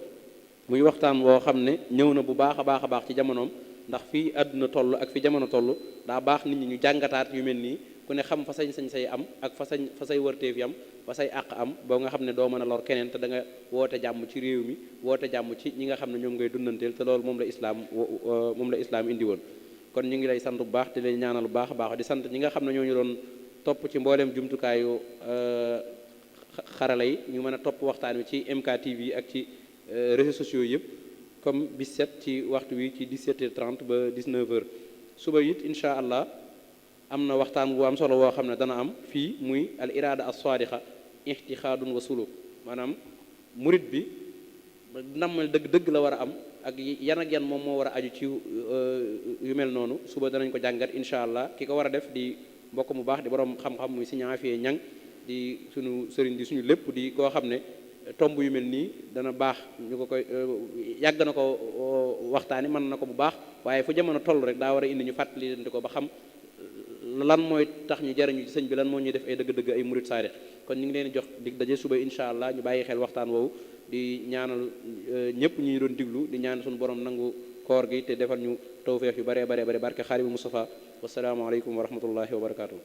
muy waxtaan woo xam ne ñëw na bu baax a baax ci jamonoom ndax fii àdduna toll ak fi jamono toll daa baax nit ñi ñu jàngataat yu mel nii ku ne xam fa sañ-sañ say am ak fa say wërteef yam fa say àq am boo nga xam ne doo mën a lor keneen te da nga woote jàmm ci réew mi woote jàmm ci ñi nga xam ne ñoom ngay dundanteel te loolu moom la islaam indi woon kon ñu ngi lay sant bu baax di lay ñaanal bu baax a baax di sant ñi nga xam ne ñoo ñu doon topp ci mbooleem jumtukaayu xarala yi ñu mën a topp waxtaan wi ci MKTV ak ci réseaux sociaux yëpp comme bis set ci waxtu wi ci 17h30 ba 19h suba it incha allah am na waxtaan bu am solo woo xam ne dana am fii muy al irada as sadiqa ixtixaadun wa suluk maanaam murit bi nammal dëgg la war a am ak yan moom moo war a aju ci yu mel noonu suba danañ ko jàngat incha allah ki ko war a def di mbokk mu baax di borom xam-xam muy Sëriñ Afia Ñang di suñu sëriñ di suñu lépp di koo xam ne tomb yu mel nii dana baax ñu ko koy yàgg na ko waxtaani mën na ko bu baax waaye fu jamono toll rek daa war a indi ñu fàttali leen ko ba xam lan mooy tax ñu jariñu ci sëñ bi lan moo ñuy def ay dëgg-dëgg ay murit saadix kon ñu ngi leen di jox dig daje suba incha allah ñu bàyyi xel waxtaan woowu di ñaanal ñëpp ñi doon diglu di ñaan suñu borom nangu koor gi te defal ñu tawfeex yu bare barke Xaadimu Mustafa wassalaamu aleykum wa rahmatullahi wa barakaatu.